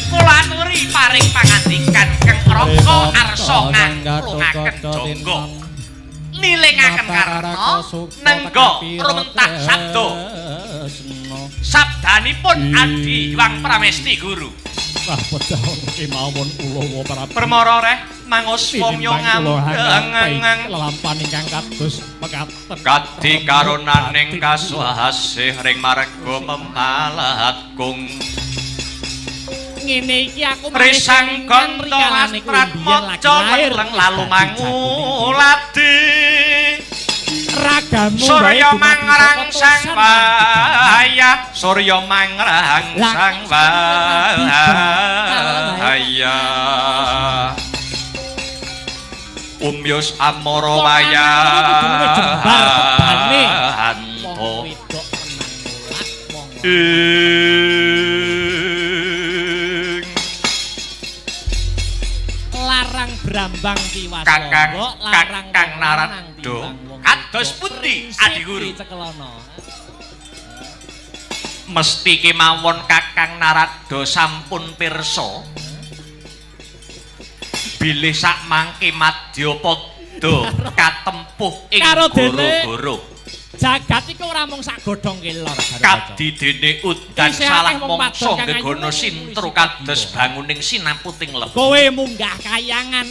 S1: kula aturi paring pangandikan Kang Raka arsa ngaklungaken jangga. Nilingaken karna nengga rumentah sabda. Sabdanipun Adi Hyang Pramesti Guru.
S4: Wah pecah kemawon kula Prabu.
S1: Permara reh manguswamya
S4: Tinimbang kula
S1: ngambengang
S4: lelampahan ingkang kados mekaten.
S1: Kadi karunaning kasuhasih ring marga memalat kung
S3: Ngene iki aku
S1: Risang
S3: kelingan
S1: ganta
S3: rikalane kuwi
S1: astrat
S3: mbiyen lagi
S1: maca
S3: lahir,
S1: leleng
S3: wis
S1: lalu
S3: dadi jagoning
S1: manguladi.
S4: Ragamu wae
S1: Surya
S4: dumadi saka
S1: mangrangsang
S4: tosan lan gedangan.
S1: wayah, surya mangrangsang wayah. Umyus amara
S4: Wong
S1: wayah.
S4: lanang kudu luwih jembar tebane.
S3: Wong wedok menang nolak, wong lanang
S1: Ing
S3: larang brambang tiwas
S1: Kakang
S3: lombok, larang
S1: Kakang
S3: wong lanang
S1: Narada
S3: timbang wong
S1: kados
S3: wedok.
S1: pundi
S3: Prinsip
S1: Adi Guru?
S3: dicekelono.
S1: Mesti kemawon Kakang Narada sampun pirsa bilih sak mangke madyapada katempuh ing
S3: Karo dene-
S1: goro-goro.
S3: Jagat iku ora mung sak godhong kelor.
S1: Kabdi dene udan
S3: Isih
S1: salah
S3: akeh wong
S1: mangsa
S3: wadon kang ayu
S1: gegono
S3: ning
S1: sintro
S3: polisi
S1: kados
S3: Pragiwa.
S1: banguning sinaputing lebu.
S3: Kowe munggah kayangan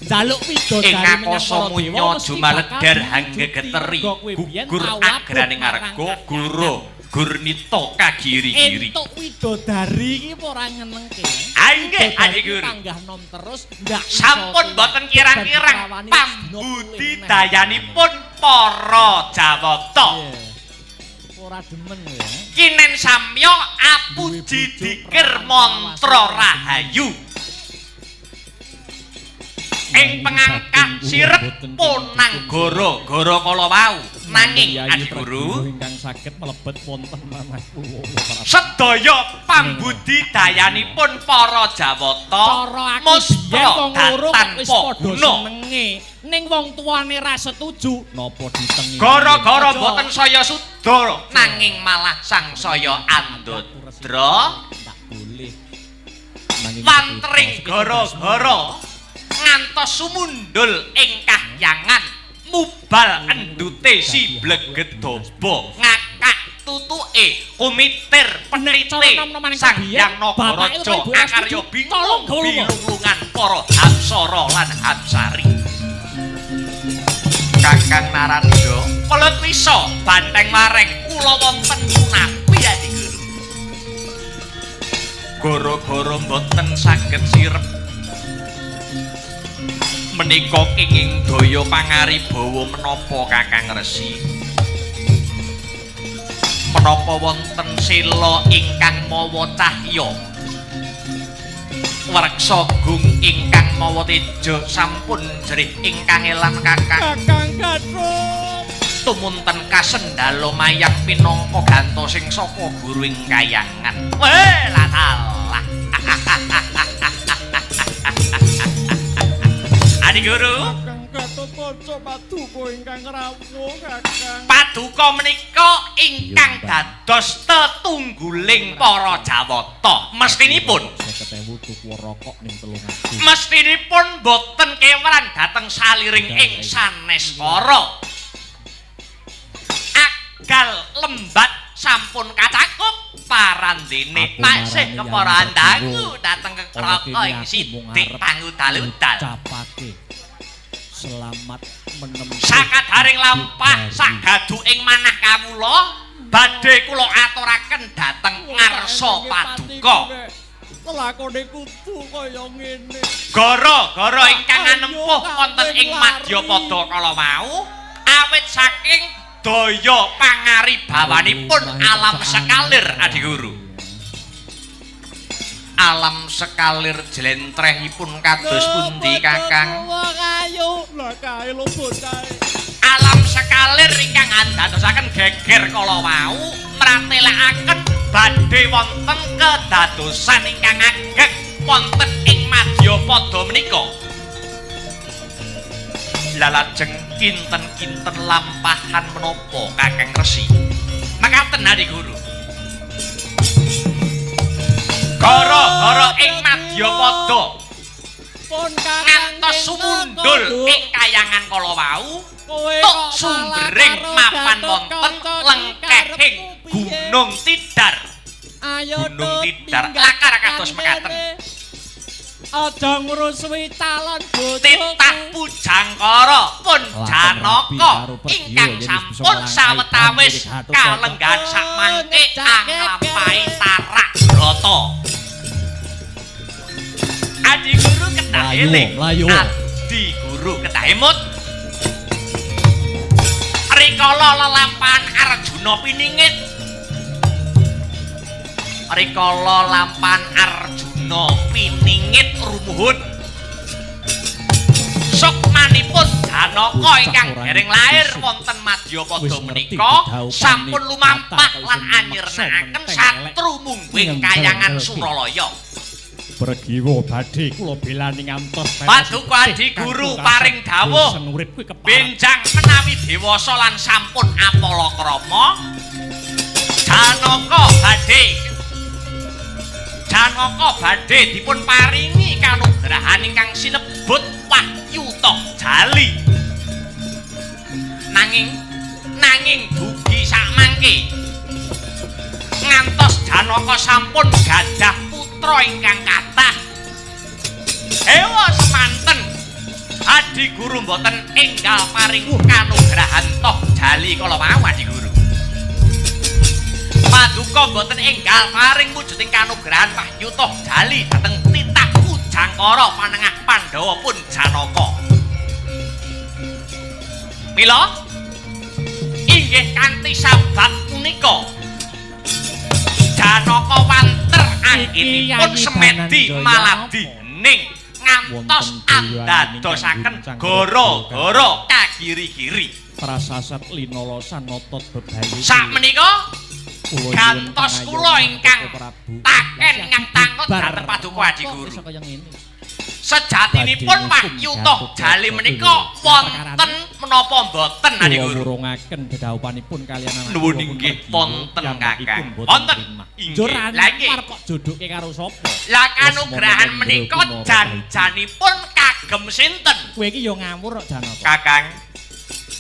S3: njaluk
S1: Ing
S3: widodari menyang
S1: akasa
S3: para dewa
S1: munya
S3: mesti
S1: jumaleder
S3: bakal
S1: hanggegeteri
S3: diwujudi. Mergo kowe biyen
S1: gugur
S3: tau abot
S1: agraning
S3: marang
S1: arga
S3: kahyangan.
S1: goro gurnita kagiri-giri.
S3: Entuk widodari iki apa ora nyenengke.
S1: Ah, nggih,
S3: Widodari
S1: Adi Guru.
S3: Panggah nom terus ndak iso
S1: Sampun
S3: tuwek.
S1: boten kirang-kirang
S3: Dadi prawani sedina
S1: pambudidayanipun para Jawata.
S3: Iya. Ora demen kowe ya.
S1: Kinen samya apuji dikir mantra rahayu. Ing pengangkah sirep ponang goro-goro kala wau. Nanging Adi Guru,
S4: ingkang saged mlebet wonten manah kula Prabu.
S1: sedaya pambudidayanipun para Jawata
S3: Cara aku biyen
S1: muspra
S3: wong loro kok wis
S1: tanpa
S3: padha
S1: guna.
S3: senenge. Ning wong tuane ra setuju.
S4: Napa ditengi?
S1: Gara-gara
S3: Aja.
S1: boten saya suda nanging malah sangsaya andodra
S4: Tak boleh. Nanging
S1: wantring gara-gara ngantos sumundul ing kahyangan mubal endute si blegedaba ngakak tutuke kumitir penite Sang Hyang Nagaraja akarya bingung bilungan para Hapsara lan Hapsari. Kakang Narada welut wisa banteng wareng kula wonten punapi Adi Guru. Gara-gara mboten saged sirep menika kenging daya pangaribawa menapa Kakang Resi? Menapa wonten sela ingkang mawa cahya? Wreksa gung ingkang mawa teja sampun jerih ingkang elam Kakang.
S4: Kakang Gatot.
S1: Tumunten kasendala mayang pinangka gantosing saka guru ing kayangan. Weh, lah salah. Adi Guru,
S4: Kakang Gatotkaca paduka ingkang rawuh Kakang.
S1: paduka menika ingkang dados tetungguling para Jawata. Mestinipun
S4: 50.000 tuku rokok ning Tulungagung.
S1: mestinipun boten keweran dhateng saliring ing sanes kara. Agal lembat sampun kacakup parandene
S4: Aku
S1: tasih
S4: marani
S1: kepara
S4: yang
S1: andangu
S4: tertiru.
S1: dhateng
S4: Ana
S1: kekraka
S4: kene
S1: ing
S4: aku mung
S1: sidik
S4: arep
S1: pangudal-udal.
S4: Ngucapake Selamat menempuh.
S1: Sakadaring lampah sagadu ing manah kawula badhe kula aturaken dhateng ngarsa paduka.
S4: Lakone kudu kaya ngene.
S1: Gara-gara ingkang anempuh wonten ing madyapada kala wau awit saking daya pangaribawanipun alam sekalir Adiguru. Alam sekalir jlentrehipun kados pundi Kakang?
S4: Ayo, lah kae lho bocahe.
S1: Alam sekalir ingkang andadosaken geger kala wau mratelakaken badhe wonten kedadosan ingkang ageng wonten ing madyapada menika. Lalajeng kinten-kinten lampahan menapa Kakang Resi? Mekaten Adiguru. Gara-gara ing madyapada
S4: Pun Kakang
S1: ngantos sumundul ing kayangan kala wau tuk sumbering mapan wonten lengkehing Gunung Tidar.
S4: Ayo
S1: Gunung Tidar lakar kados mekaten.
S4: Aja ngrusuhi calon bojoku.
S1: Titah Pujangkara pun Janaka ingkang sampun sawetawis kalenggahan sakmangke anglampahi tarak brata. Adi guru kedah eling. Adi guru kedah emut. Rikala lelampahan Arjuna piningit. Rikala lampahan Arjuna piningit rumuhun. Sukmanipun Janaka ingkang dereng lair wonten madyapada menika sampun lumampah lan anyirnakaken satru mungguing kayangan Suralaya.
S4: Pragiwa badhe kula belani ngantos
S1: Paduka Adi Guru paring dawuh benjang menawi dewasa lan sampun apalakrama Janaka badhe dipun paringi kanugrahan ingkang sinebut Wahyu Toh Jali. Nanging dugi sakmangke ngantos Janaka sampun gadah putra ingkang kathah. Ewa semanten Adi Guru mboten enggal paring kanugrahan Toh Jali kala wau Adi Guru. Paduka mboten enggal paring wujuding kanugrahan Wahyu Toh Jali dhateng titah Pujangkara panengah Pandhawa pun Janaka. Mila inggih kanthi sabab punika Janaka wanter anggenipun semedi maladi ning ngantos andadosaken gara-gara kagiri-giri.
S4: Prasasat linolosan otot bebayi.
S1: Sakmenika gantos kula ingkang taken ingkang tangkut dhateng paduka Adi Guru. Sejatinipun Wahyu Toh Jali menika wonten menapa mboten Adi Guru?
S4: Wurungaken dedhawupanipun kaliyan anak
S1: Nuwun inggih wonten Kakang. Wonten. Inggih. Lah nggih
S4: kok jodohke karo sapa?
S1: Lah kanugrahan menika janjanipun kagem sinten?
S4: Kowe iki ya ngawur kok Janaka.
S1: Kakang.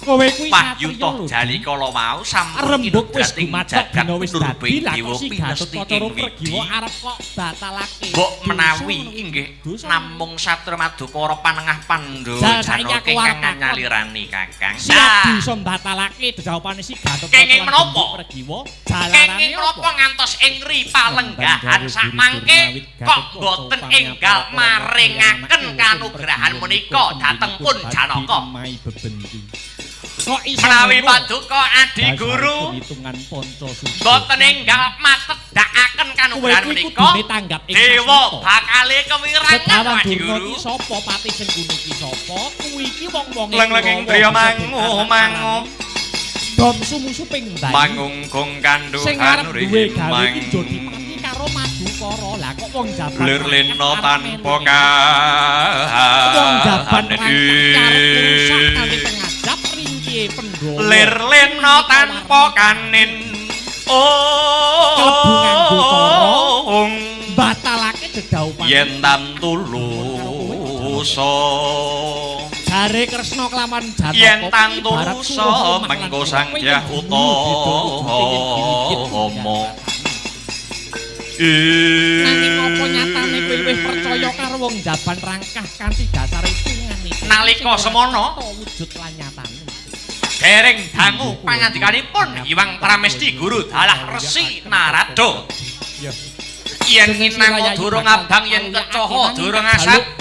S4: Kowe kuwi
S1: Wahyu Toh Jali kala wau sampun
S4: rembug wis
S1: kinudrating
S4: gumathok
S1: jagat
S4: dina wis dadi lah
S1: Dewa
S4: kok si
S1: pinesti
S4: Gatotkaca
S1: ing
S4: Pragiwa
S1: widi.
S4: arep kok batalake.
S1: Mbok menawi inggih namung Satria Madukara panengah Pandhawa
S4: Jal saiki
S1: Janaka
S4: aku arep
S1: ingkang
S4: takon.
S1: nyalirani Kakang.
S4: Siap bisa mbatalake dedhawupane si Gatotkaca
S1: Kenging menapa?
S4: Pragiwa jalarane
S1: Kenging menapa ngantos ing ri palenggahan sakmangke kok boten enggal maringaken kanugrahan menika dhateng pun Janaka.
S4: Mai bebendi. Kok iso
S1: Menawi
S4: ngono?
S1: paduka Adi Guru
S4: Hitungan panca suci.
S1: boten enggal matedhakaken kanugrahan
S4: Kowe kuwi
S1: menika
S4: kudune tanggap ing
S1: dewa
S4: sasmita.
S1: bakale kewirangan
S4: Begawan
S1: Adi
S4: Durna
S1: Guru.
S4: ki sapa, Pati Sengkuni ki sapa? Kuwi iki wong-wonge
S2: Leng-lenging
S4: Kurawa
S2: driya
S4: bisa
S2: mangu mangu
S4: Dom sumusu ping bayi.
S2: mangungkung
S4: Sing
S2: kandhuhan
S4: arep duwe gawe iki Jodipati karo Madukara. Lah kok wong jaban
S2: Lir lena
S4: arep
S2: tanpa
S4: melu ngene. Wong jaban
S2: kahanan
S4: rangkak arep rusak kali pengajap ringkihe Pandhawa.
S2: Lir lena tanpa kanin.
S4: Klebu nganggo cara.
S2: Oh,
S4: Batalake dedhawupan.
S2: yen tan tulusa
S4: Jare Kresna kelawan Janaka
S2: yen tan
S4: kuwi ibarat
S2: tulusa
S4: suruh omah lan
S2: mengko
S4: kowe
S2: sang
S4: kuwi
S2: Dyah
S4: beda wujute ing
S2: Utama.
S4: Nanging apa nyatane kowe wis percaya karo wong jaban rangkah kanthi dasar hitungane.
S1: Nalika semono
S4: wujud lan nyatane.
S1: Dereng dangu pangandikanipun Hyang Pramesti Guru Dalah Resi Narada. Yen kinango durung abang yen kecoho durung asap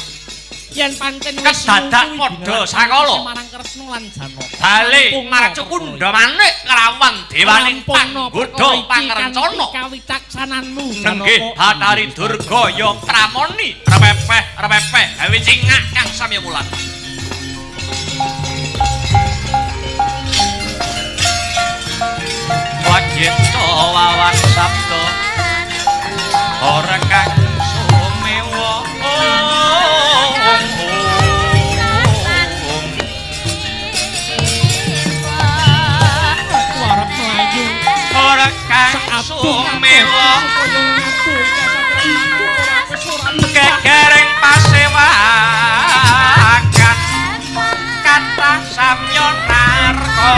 S4: yen pancen wis
S1: kedadak padha sakala
S4: marang Kresna lan Janaka.
S1: Bali marcukundha manik krawan dewaning panggodha pangrencana
S4: kawicaksananmu
S1: Nenggih Bathari Durga ya Pramoni repepeh repepeh gawe cingak kang samya mulat. Wajita wawan sabda ora kang sumewa.
S4: Aku arep mlayu
S1: Ora kang sumewa gegereng pasewakan kathah samya narka.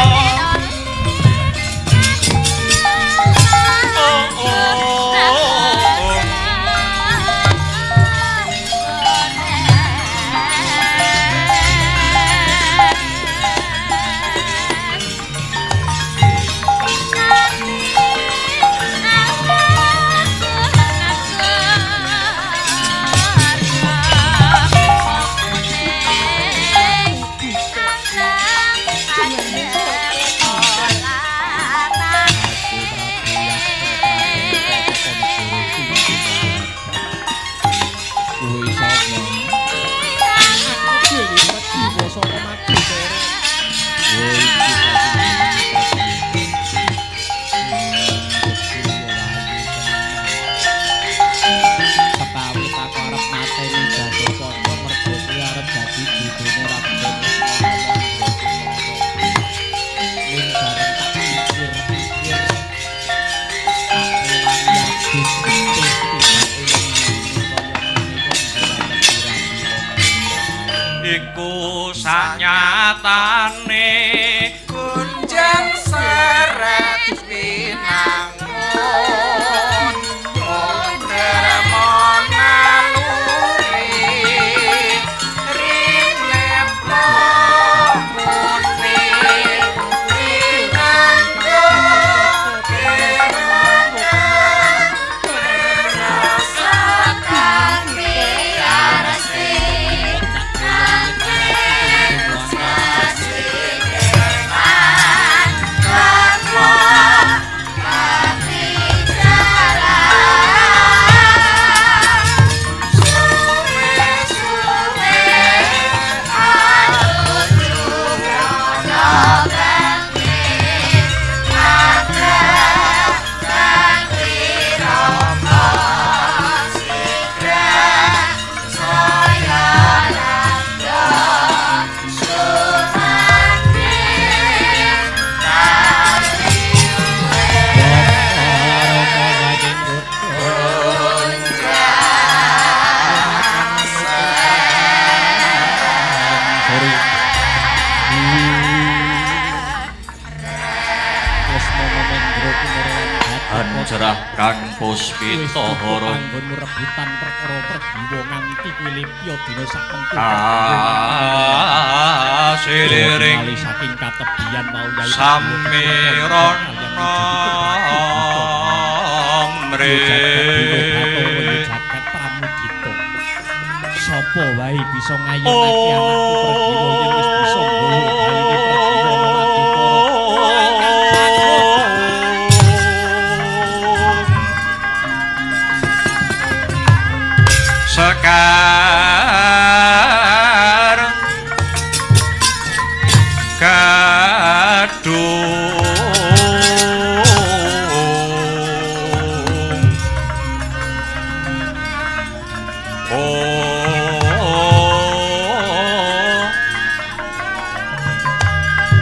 S1: Iku sanyatane
S2: Kunjang seret pinangun Dermo naluri Rineplo muni Rinanggo
S1: Anjerah kang puspita hara
S4: panggonmu rebutan perkara pergiwa nganti kuwi lipya dina sakmengku
S1: siliring
S4: saking katebian mau yai
S1: samirana mre
S4: jagat pramudita sapa wae bisa ngayunake anakku pergiwa yen wis bisa nggawa baline pergiwa mati
S1: Sekar kadung oh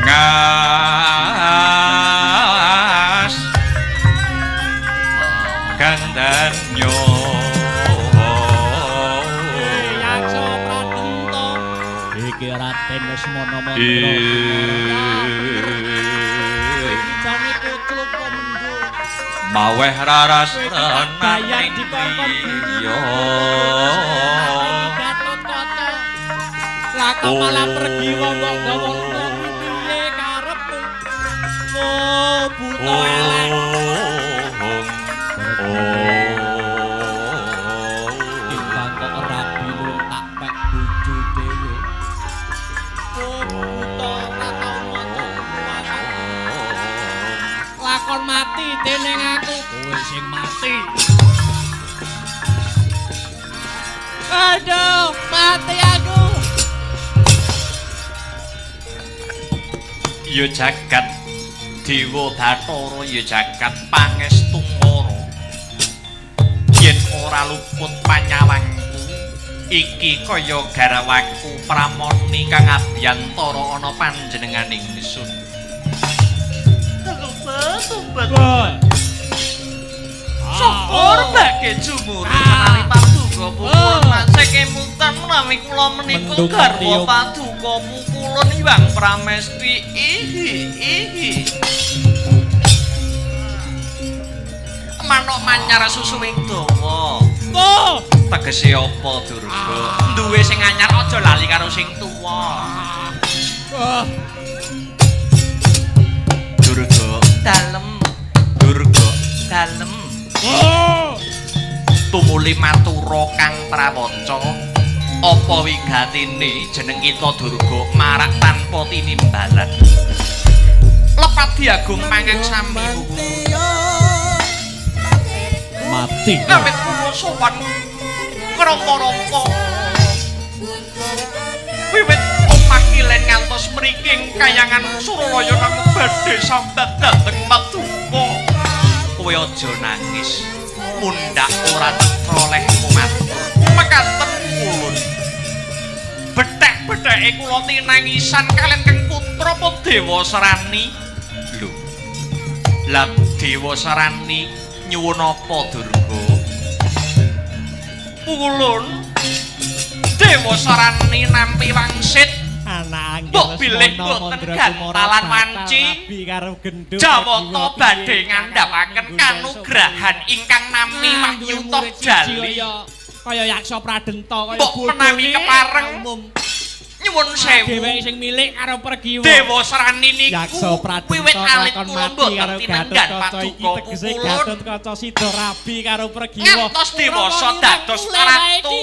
S1: ngas gandanyo
S4: iki Raden Lesmana Mandra. Jane kucluk mendho.
S1: Maweh raras
S4: Bayar
S1: renaning
S4: dikongkon
S1: priya.
S4: Gatotkaca. Lah kok malah pergi wong kok gawa lunga kuwi piye karepmu? Oh, buta elek. Timbang kok rabi lun tak pek bojo dhewe. Oh, buta ora tau maca. Lakon mati dening aku, kowe sing mati. Aduh, mati aku.
S1: Ya jagat Dewa Bathara, ya jagat Pangestungkara. Yen ora luput panyawangku iki kaya garwaku Pramoni kang abiyantara ana panjenengan ingsun.
S4: Woi.
S1: Syukur bage jumur menawi paduka pukulun masekemutan menawi kula menika garwa paduka pukulun Hyang Pramesti. Ihi ihi. Manuk manyar susuwing dawa.
S4: Oh.
S1: Tegese apa Durga? Duwe sing anyar aja lali karo sing tuwa.
S4: Oh.
S1: Durga
S3: Dalem,
S1: Durga
S3: dalem.
S4: Oh.
S1: Tumuli matura kang prawaca apa wigatine jeneng kita Durga marak tanpa tinimbalan. Lepat diagung mangan sami buku.
S4: Mati.
S1: Amit kula sowan ngrapa-rapa. Wiwit omah kilen ngantos mriki ing kayangan Suralaya namung badhe sambat dhateng paduka. Kowe aja nangis. Mundhak ora cetha lehmu matur. Mekaten ulun. Bethek-betheke kula tinangisan kalian keng putra apa Dewa Serani. Lho. Lah Dewa Serani nyuwun apa Durga? Ulun Dewa Serani nampi wangsit
S4: Anak
S1: Mbok bilih boten gantalan wanci. Jawata badhe ngandhapaken kanugrahan ingkang nami Wahyu Jali.
S4: Kaya Yaksa Pradenta kaya
S1: Mbok menawi kepareng nyuwun sewu.
S4: Dheweke sing milik karo Pergiwa.
S1: Dewa Serani niku
S4: Yaksa Pradenta
S1: wiwit alit
S4: lakon
S1: kula
S4: mati
S1: mboten
S4: karo
S1: tinenggan
S4: Gatotkaca iki
S1: paduka
S4: tegese
S1: pukulun.
S4: Gatotkaca sida rabi karo Pergiwa.
S1: Ngantos dewasa dados ratu.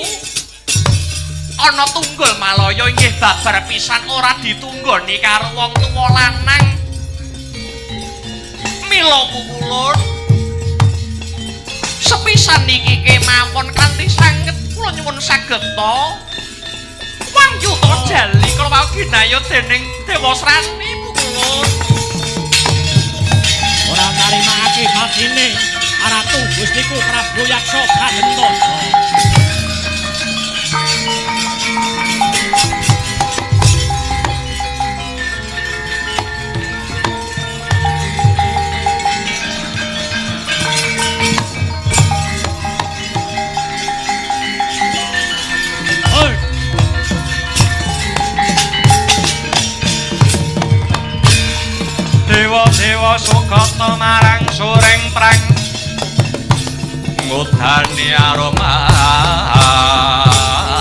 S1: Ana tunggul Malaya inggih babar pisan ora ditunggoni karo wong tuwa lanang. Mila pukulun sepisan niki kemawon kanthi sanget kula nyuwun sageta Wangyuta Jali kala wau ginaya dening Dewa Srani pukulun.
S4: Ora narimakake matine Ratu Gustiku Prabu Yaksa Pradenta. Oi.
S1: Dewa-dewa sukata marang soreng prang ngudani aroma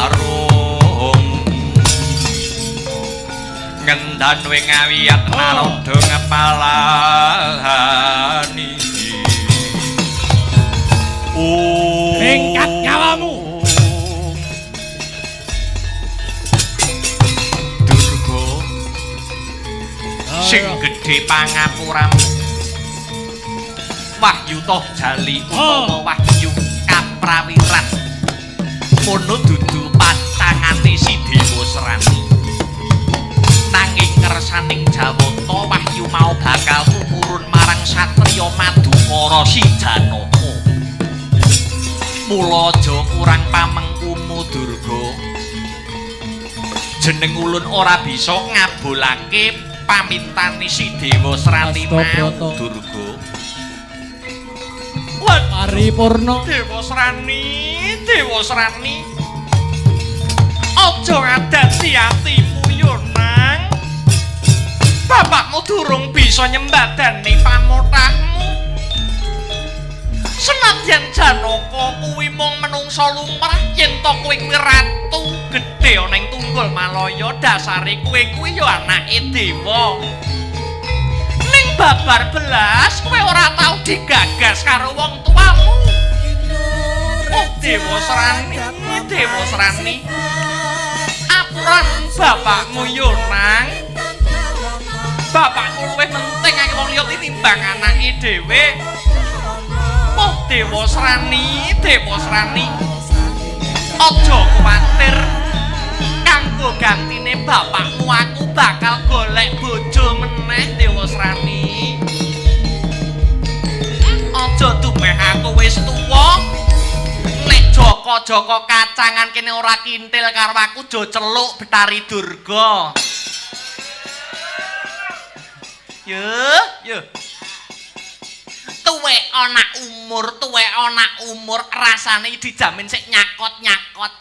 S1: arum ngendan wing awiyat naroda ngepalani. Oh,
S4: Ringkat nyawamu.
S1: Durga sing gedhe pangapuramu Wahyu Toh Jali utawa Wahyu Kaprawiran mono dudu pacangane si Dewa Serani. Nanging kersaning Jawata Wahyu mau bakal tumurun marang satriya Madukara si Janaka. Mula aja kurang pamengkumu Durga. Jeneng ulun ora bisa ngabulake pamintane si Dewa Serani mau Durga.
S4: Paripurna.
S1: Dewa Serani, Dewa Serani. Aja ngadati atimu yo nang. Bapakmu durung bisa nyembadani pamotahmu. Senadyan Janaka kuwi mung menungsa lumrah, yen to kowe kuwi ratu gedhe ana ing Tunggul Malaya, dasare kowe kuwi ya anake dewa. Ning babar belas kowe ora tau digagas karo wong tuamu. Oh Dewa Srani, Dewa Srani. Apuran bapakmu yo nang. Bapakmu luwih menting akeh wong liya tinimbang anake dhewe. Oh Dewa Srani, Dewa Srani. Aja kuwatir. Kanggo gantine bapakmu aku bakal golek bojo meneh Dewa Srani. Aja dumeh aku wis tuwa. Nek Jaka-jaka kacangan kene ora kintil karo aku aja celuk Betari Durga. Yo, yo. Tuwek ana umur, tuwek ana umur, rasane dijamin sik nyakot-nyakot.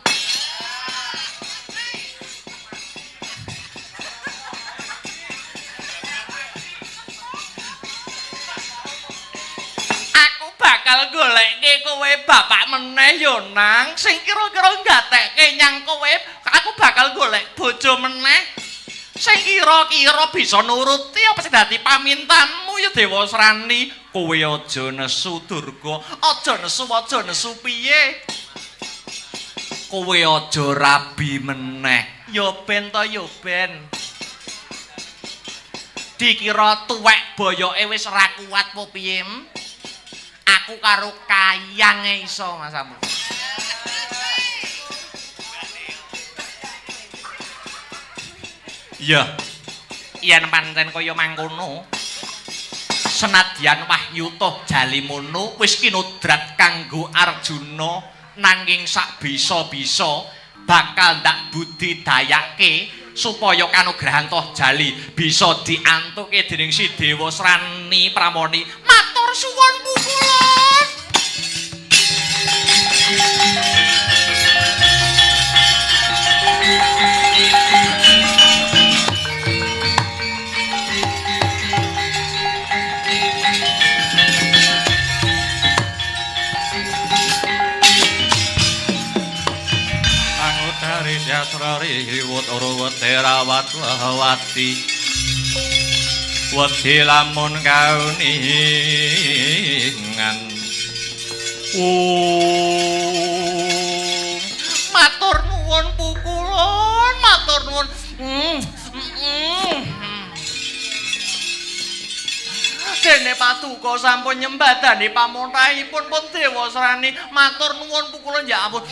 S1: Aku bakal golekke kowe bapak meneh yo nang, sing kira-kira nggatekke nyang kowe, aku bakal golek bojo meneh. Sing kira-kira bisa nuruti apa sing dadi pamintanmu ya Dewa Srani. Kowe aja nesu Durga, aja nesu, aja nesu piye? Kowe aja rabi meneh. Ya ben to ya ben. Dikira tuwek boyoke wis ora kuat apa piye? Aku karo kayange iso Mas Amu. Iya. Yen pancen kaya mangkono, senadyan wahyu toh Jalimono wis kinodrat kanggo Arjuna, nanging sak bisa-bisa bakal ndak budidayake supaya kanugrahan toh Jali bisa diantuke dening si Dewa Srani Pramoni. Matur suwun pukulun.
S4: Sastra riwut ruwet rawat wati wedi lamun kauningan.
S1: Matur nuwun pukulun, matur nuwun. Dene paduka sampun nyembadani pamontahipun pun Dewa Srani. Matur nuwun pukulun ya ampun.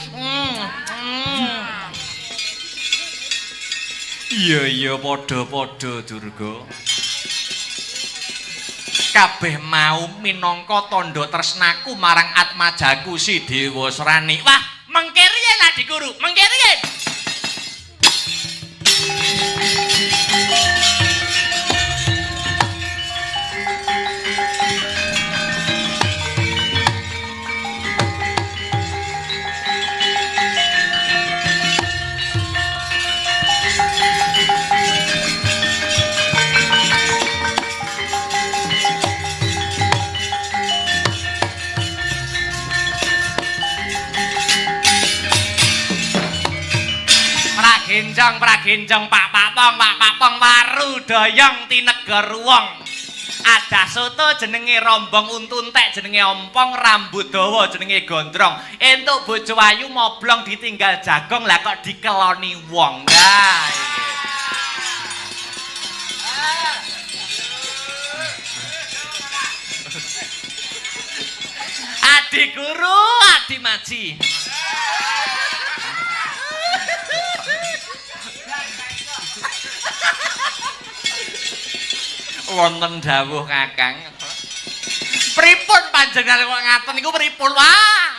S4: Iya iya padha-padha Durga.
S1: Kabeh mau minangka tandha tresnaku marang atmajaku si Dewa Srani. Wah, mengke riyen Adi Guru, mengke riyen. Pragenjong, pragenjong, pak papong, pak papong, waru doyong tinega ruwong. Ada soto jenenge rombong, untu entek jenenge ompong, rambut dawa jenenge gondrong. Entuk bojo ayu moblong ditinggal jagong, lah kok dikeloni wong. Nah, iki. Adi guru, adi maji. Wonten dawuh Kakang. Pripun panjenengan kok ngaten niku pripun? Wah.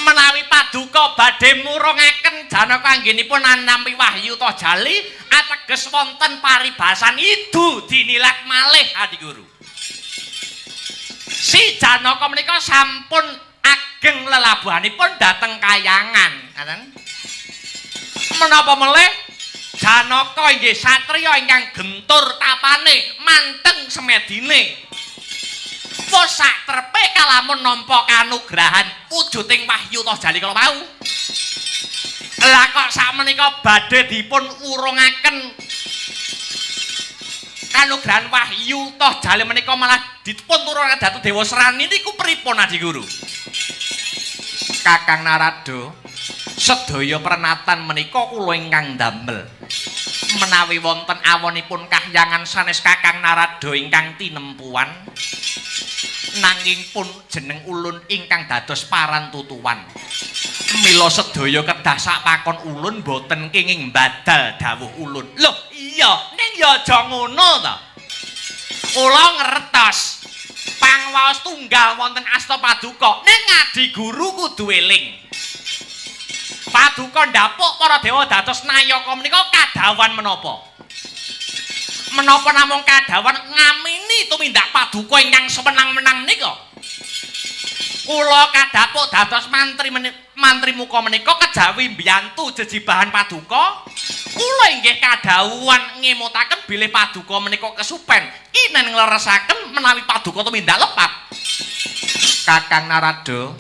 S1: Menawi paduka badhe murungaken Janaka anggenipun anampi wahyu toh Jali ateges wonten paribasan idu dinilak malih Adi Guru. Si Janaka menika sampun ageng lelabuhanipun dhateng kayangan, ngaten. Menapa melih Janaka inggih satriya ingkang gentur tapane, manteng semedine. Wis sak trepe kalamun nampa kanugrahan wujuding wahyu Tohjali kala wau. Lah kok sakmenika badhe dipun wurungaken kanugrahan wahyu Tohjali menika malah dipun turunaken dhateng Dewasrani niku pripun Adi Guru? Kakang Narada, sedaya prenatan menika kula ingkang ndamel. Menawi wonten awonipun kahyangan sanes Kakang Narada ingkang tinempuan, nanging pun jeneng ulun ingkang dados parantutuwan. Mila sedaya kedah sak pakon ulun boten kenging badal dawuh ulun. Loh, iya, ning ya aja ngono ta. Kula ngertos. Pangwaos tunggal wonten asta paduka, ning Adi Guru kudu eling. Paduka ndapuk para dewa dados nayaka menika kadhawan menapa? Menapa namung kadhawan ngamini tumindak paduka ingkang sewenang-wenang menika? Kula kadhapuk dados mantri muka menika kejawi mbiyantu jejibahan paduka. Kula inggih kadhawuhan ngemutaken bilih paduka menika kesupen kinen ngleresaken menawi paduka tumindak lepat. Kakang Narada,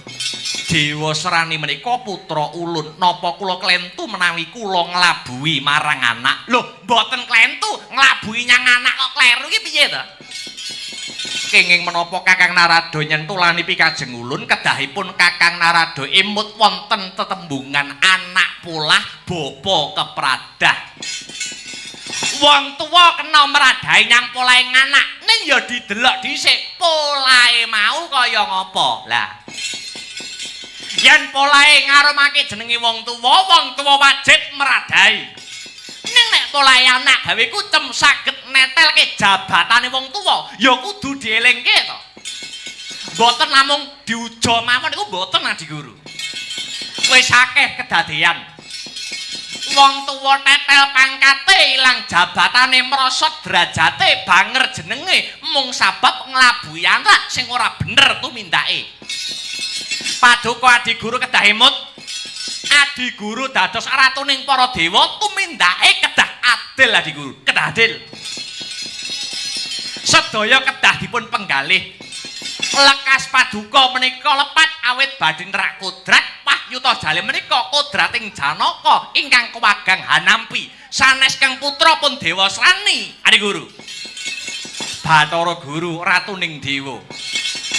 S1: Dewasrani menika putra ulun, napa kula klentu menawi kula nglabuhi marang anak? Lho, mboten klentu, nglabuhi nyang anak kok kleru iki piye ta? Kenging menapa Kakang Narada nyentulani pikajeng ulun, kedahipun Kakang Narada emut wonten tetembungan anak polah bapa kepradah. Wong tuwa kena meradahi nyang polahe anak, ning ya didelok dhisik polahe mau kaya ngapa. Lah, yen polahe ngarumake jenenge wong tuwa wajib meradahi. Ning nek polahe anak gawe kucem saged netelke jabatane wong tuwa, ya kudu dielingke to. Mboten namung diuja mawon niku mboten Adi Guru. Wis akeh kedadean. Wong tuwa tetel pangkate ilang jabatane merosot derajate banger jenenge mung sabab nglabuhi anak sing ora bener tumindake. Paduka Adi Guru kedah emut. Adi Guru dados ratuning para dewa tumindake kedah adil Adi Guru, kedah adil. Sedaya kedah dipun penggalih. Lekas paduka menika lepat awit badhe nerak kodrat wahyu Tohjali menika kodrating Janaka ingkang kewagang hanampi sanes kang putra pun Dewasrani. Adi Guru. Bathara Guru ratuning dewa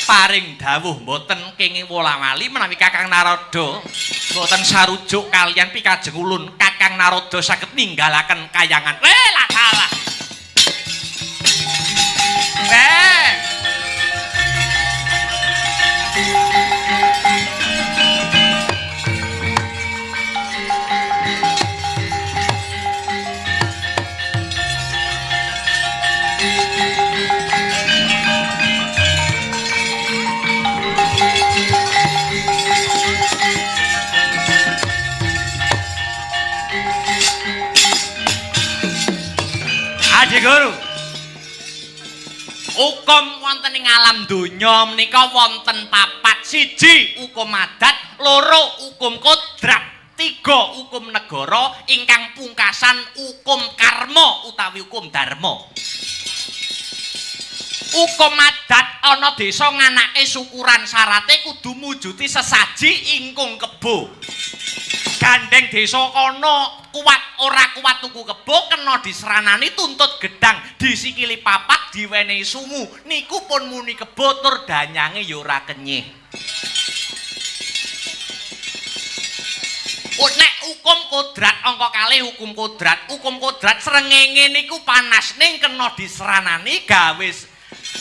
S1: paring dawuh mboten kenging wola-wali menawi Kakang Narada mboten sarujuk kaliyan pikajeng ulun, Kakang Narada saged ninggalaken kayangan. Lah salah. Adi Guru. Hukum wonten ing alam donya menika wonten papat. Siji hukum adat, loro hukum kodrat, tiga hukum negara, ingkang pungkasan hukum karma utawi hukum dharma. Hukum adat ana desa nganake syukuran syarate kudu mujuti sesaji ingkung kebo. Gandeng desa kono kuat ora kuat tuku kebo kena disranani tuntut gedang disikili papat diwenehi sungu niku pun muni kebo tur danyange ya ora kenyih. Nek hukum kodrat angka kalih hukum kodrat, hukum kodrat srengenge niku panas ning kena disranani gawe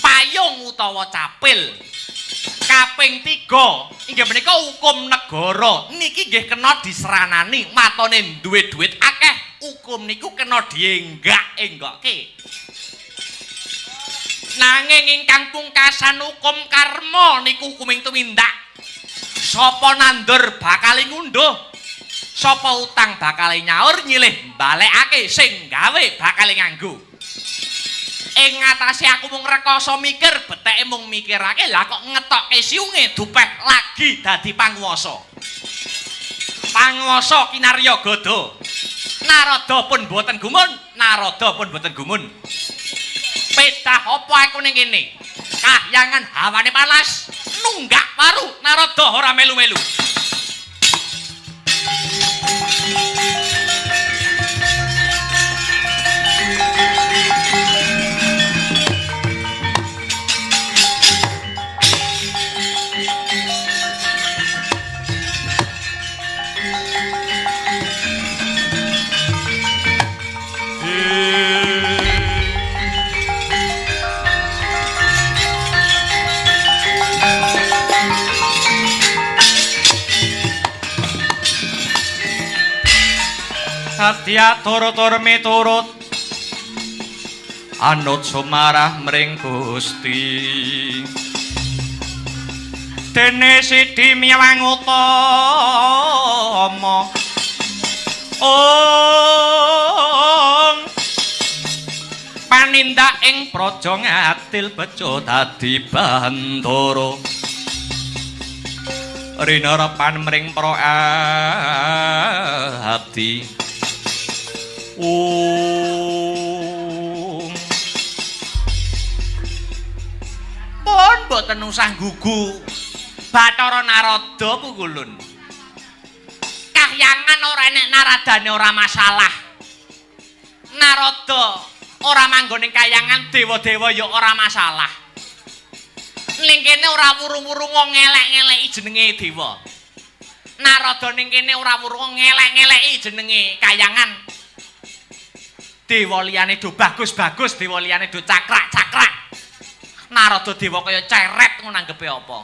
S1: payung utawa capil. Kaping 3 inggih menika hukum negara niki nggih kena disranani matone duwe duit akeh hukum niku kena dienggak-enggokke. Nanging ingkang pungkasan hukum karma niku hukuming tumindak. Sapa nandur bakal ngunduh, sapa utang bakal nyaur, nyilih balekake sing gawe bakal nganggo. Ing ngatasé aku mung rekoso mikir, beteke mung mikirake, lah kok ngetokke siunge dupeh lagi dadi panguwasa. Panguwasa kinarya gada. Narada pun boten gumun, Narada pun boten gumun. Pedah apa aku ning kene? Kahyangan hawane panas, nunggak waru Narada ora melu-melu. Satya tur miturut anut sumarah mring Gusti. Dene sidi miwang utama ong panindak ing praja ngadil bejo dadi bandara rinarepan mring para abdi. Om pun mboten usah gugu Bathara Narada pukulun. Kahyangan ora enek naradane ora masalah. Narada ora manggon ning kahyangan dewa-dewa ya ora masalah. Ning kene ora wurung-wurung ngelek-ngeleki jenenge dewa. Narada ning kene ora wurung ngelek-ngeleki jenenge kahyangan. Dewa liyane do bagus-bagus, dewa liyane do cakrak-cakrak. Narada dewa kaya ceret ngono anggepe apa?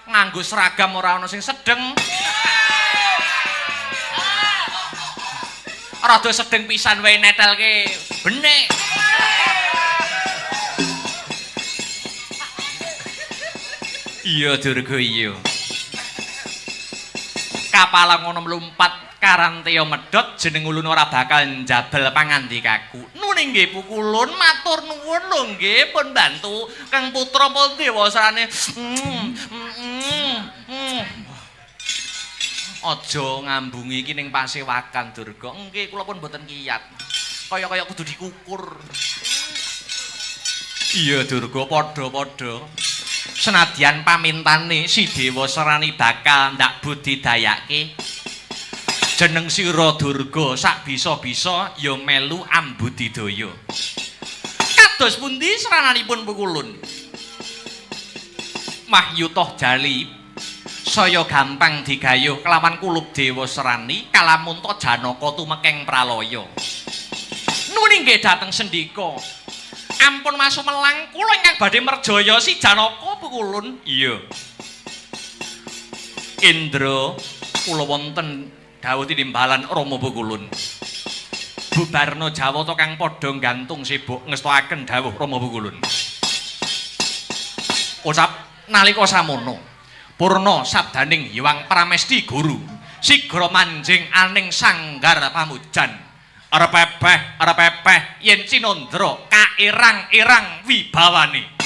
S1: Nganggo seragam ora ana sing sedeng. Rada sedeng pisan wae netelke benik. Iya Durga iya. Kapal ngono mlumpat Karanteya medhot jeneng ulun ora bakal njabel pangandikaku. Nune nggih pukulun matur nuwun lho nggih pun bantu Kang Putra pun dewasane. Aja ngambungi iki ning pasewakan Durga. Nggih kula pun mboten kiyat. Kaya-kaya kudu dikukur. Iya Durga padha-padha. Senadyan pamintane si Dewa Serani bakal ndak budidayake. Jeneng sira Durga sak bisa-bisa ya melu ambudidaya. Kados pundi serananipun pukulun? Mahyutoh jali saya gampang digayuh kelawan kulup Dewa Serani kalamunta Janaka tumekeng pralaya. Nuli nggih dhateng sendika. Ampun masuk melang kula ingkang badhe merjaya si Janaka pukulun. Iya. Indra kula wonten dawuh tinimbalan Rama Pukulun. Bubarna Jawata kang padha gantung sibuk ngestoaken dawuh Rama Pukulun. Ucap nalika samono purna sabdaning Hyang Pramesti Guru sigra manjing aning sanggar pamujan. Arep pepeh yen cinandra kaerang-erang wibawane.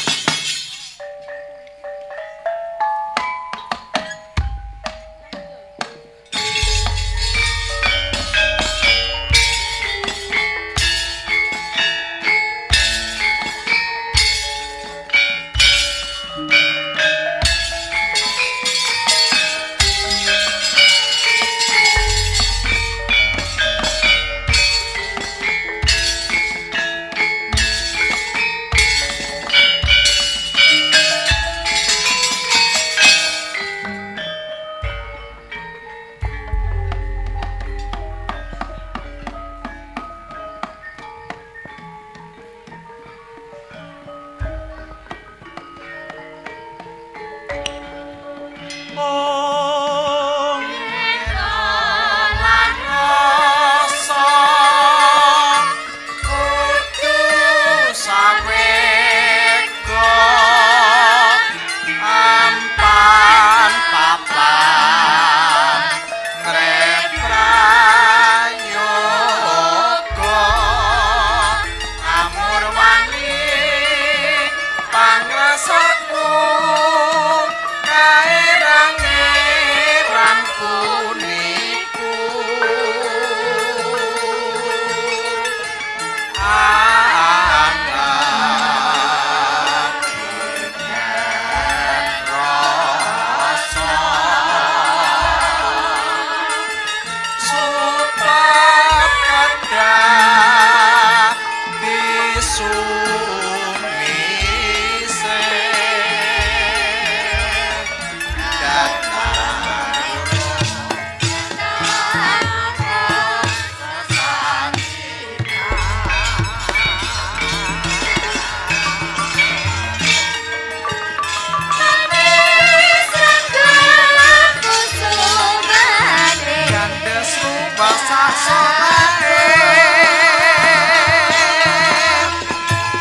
S2: Basah salate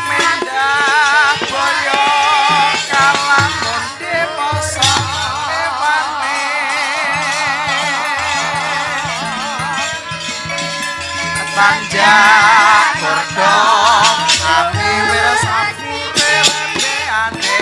S2: mendah boyo kalamun dewasa ewane tanjak gordo ami wirasati lembeane.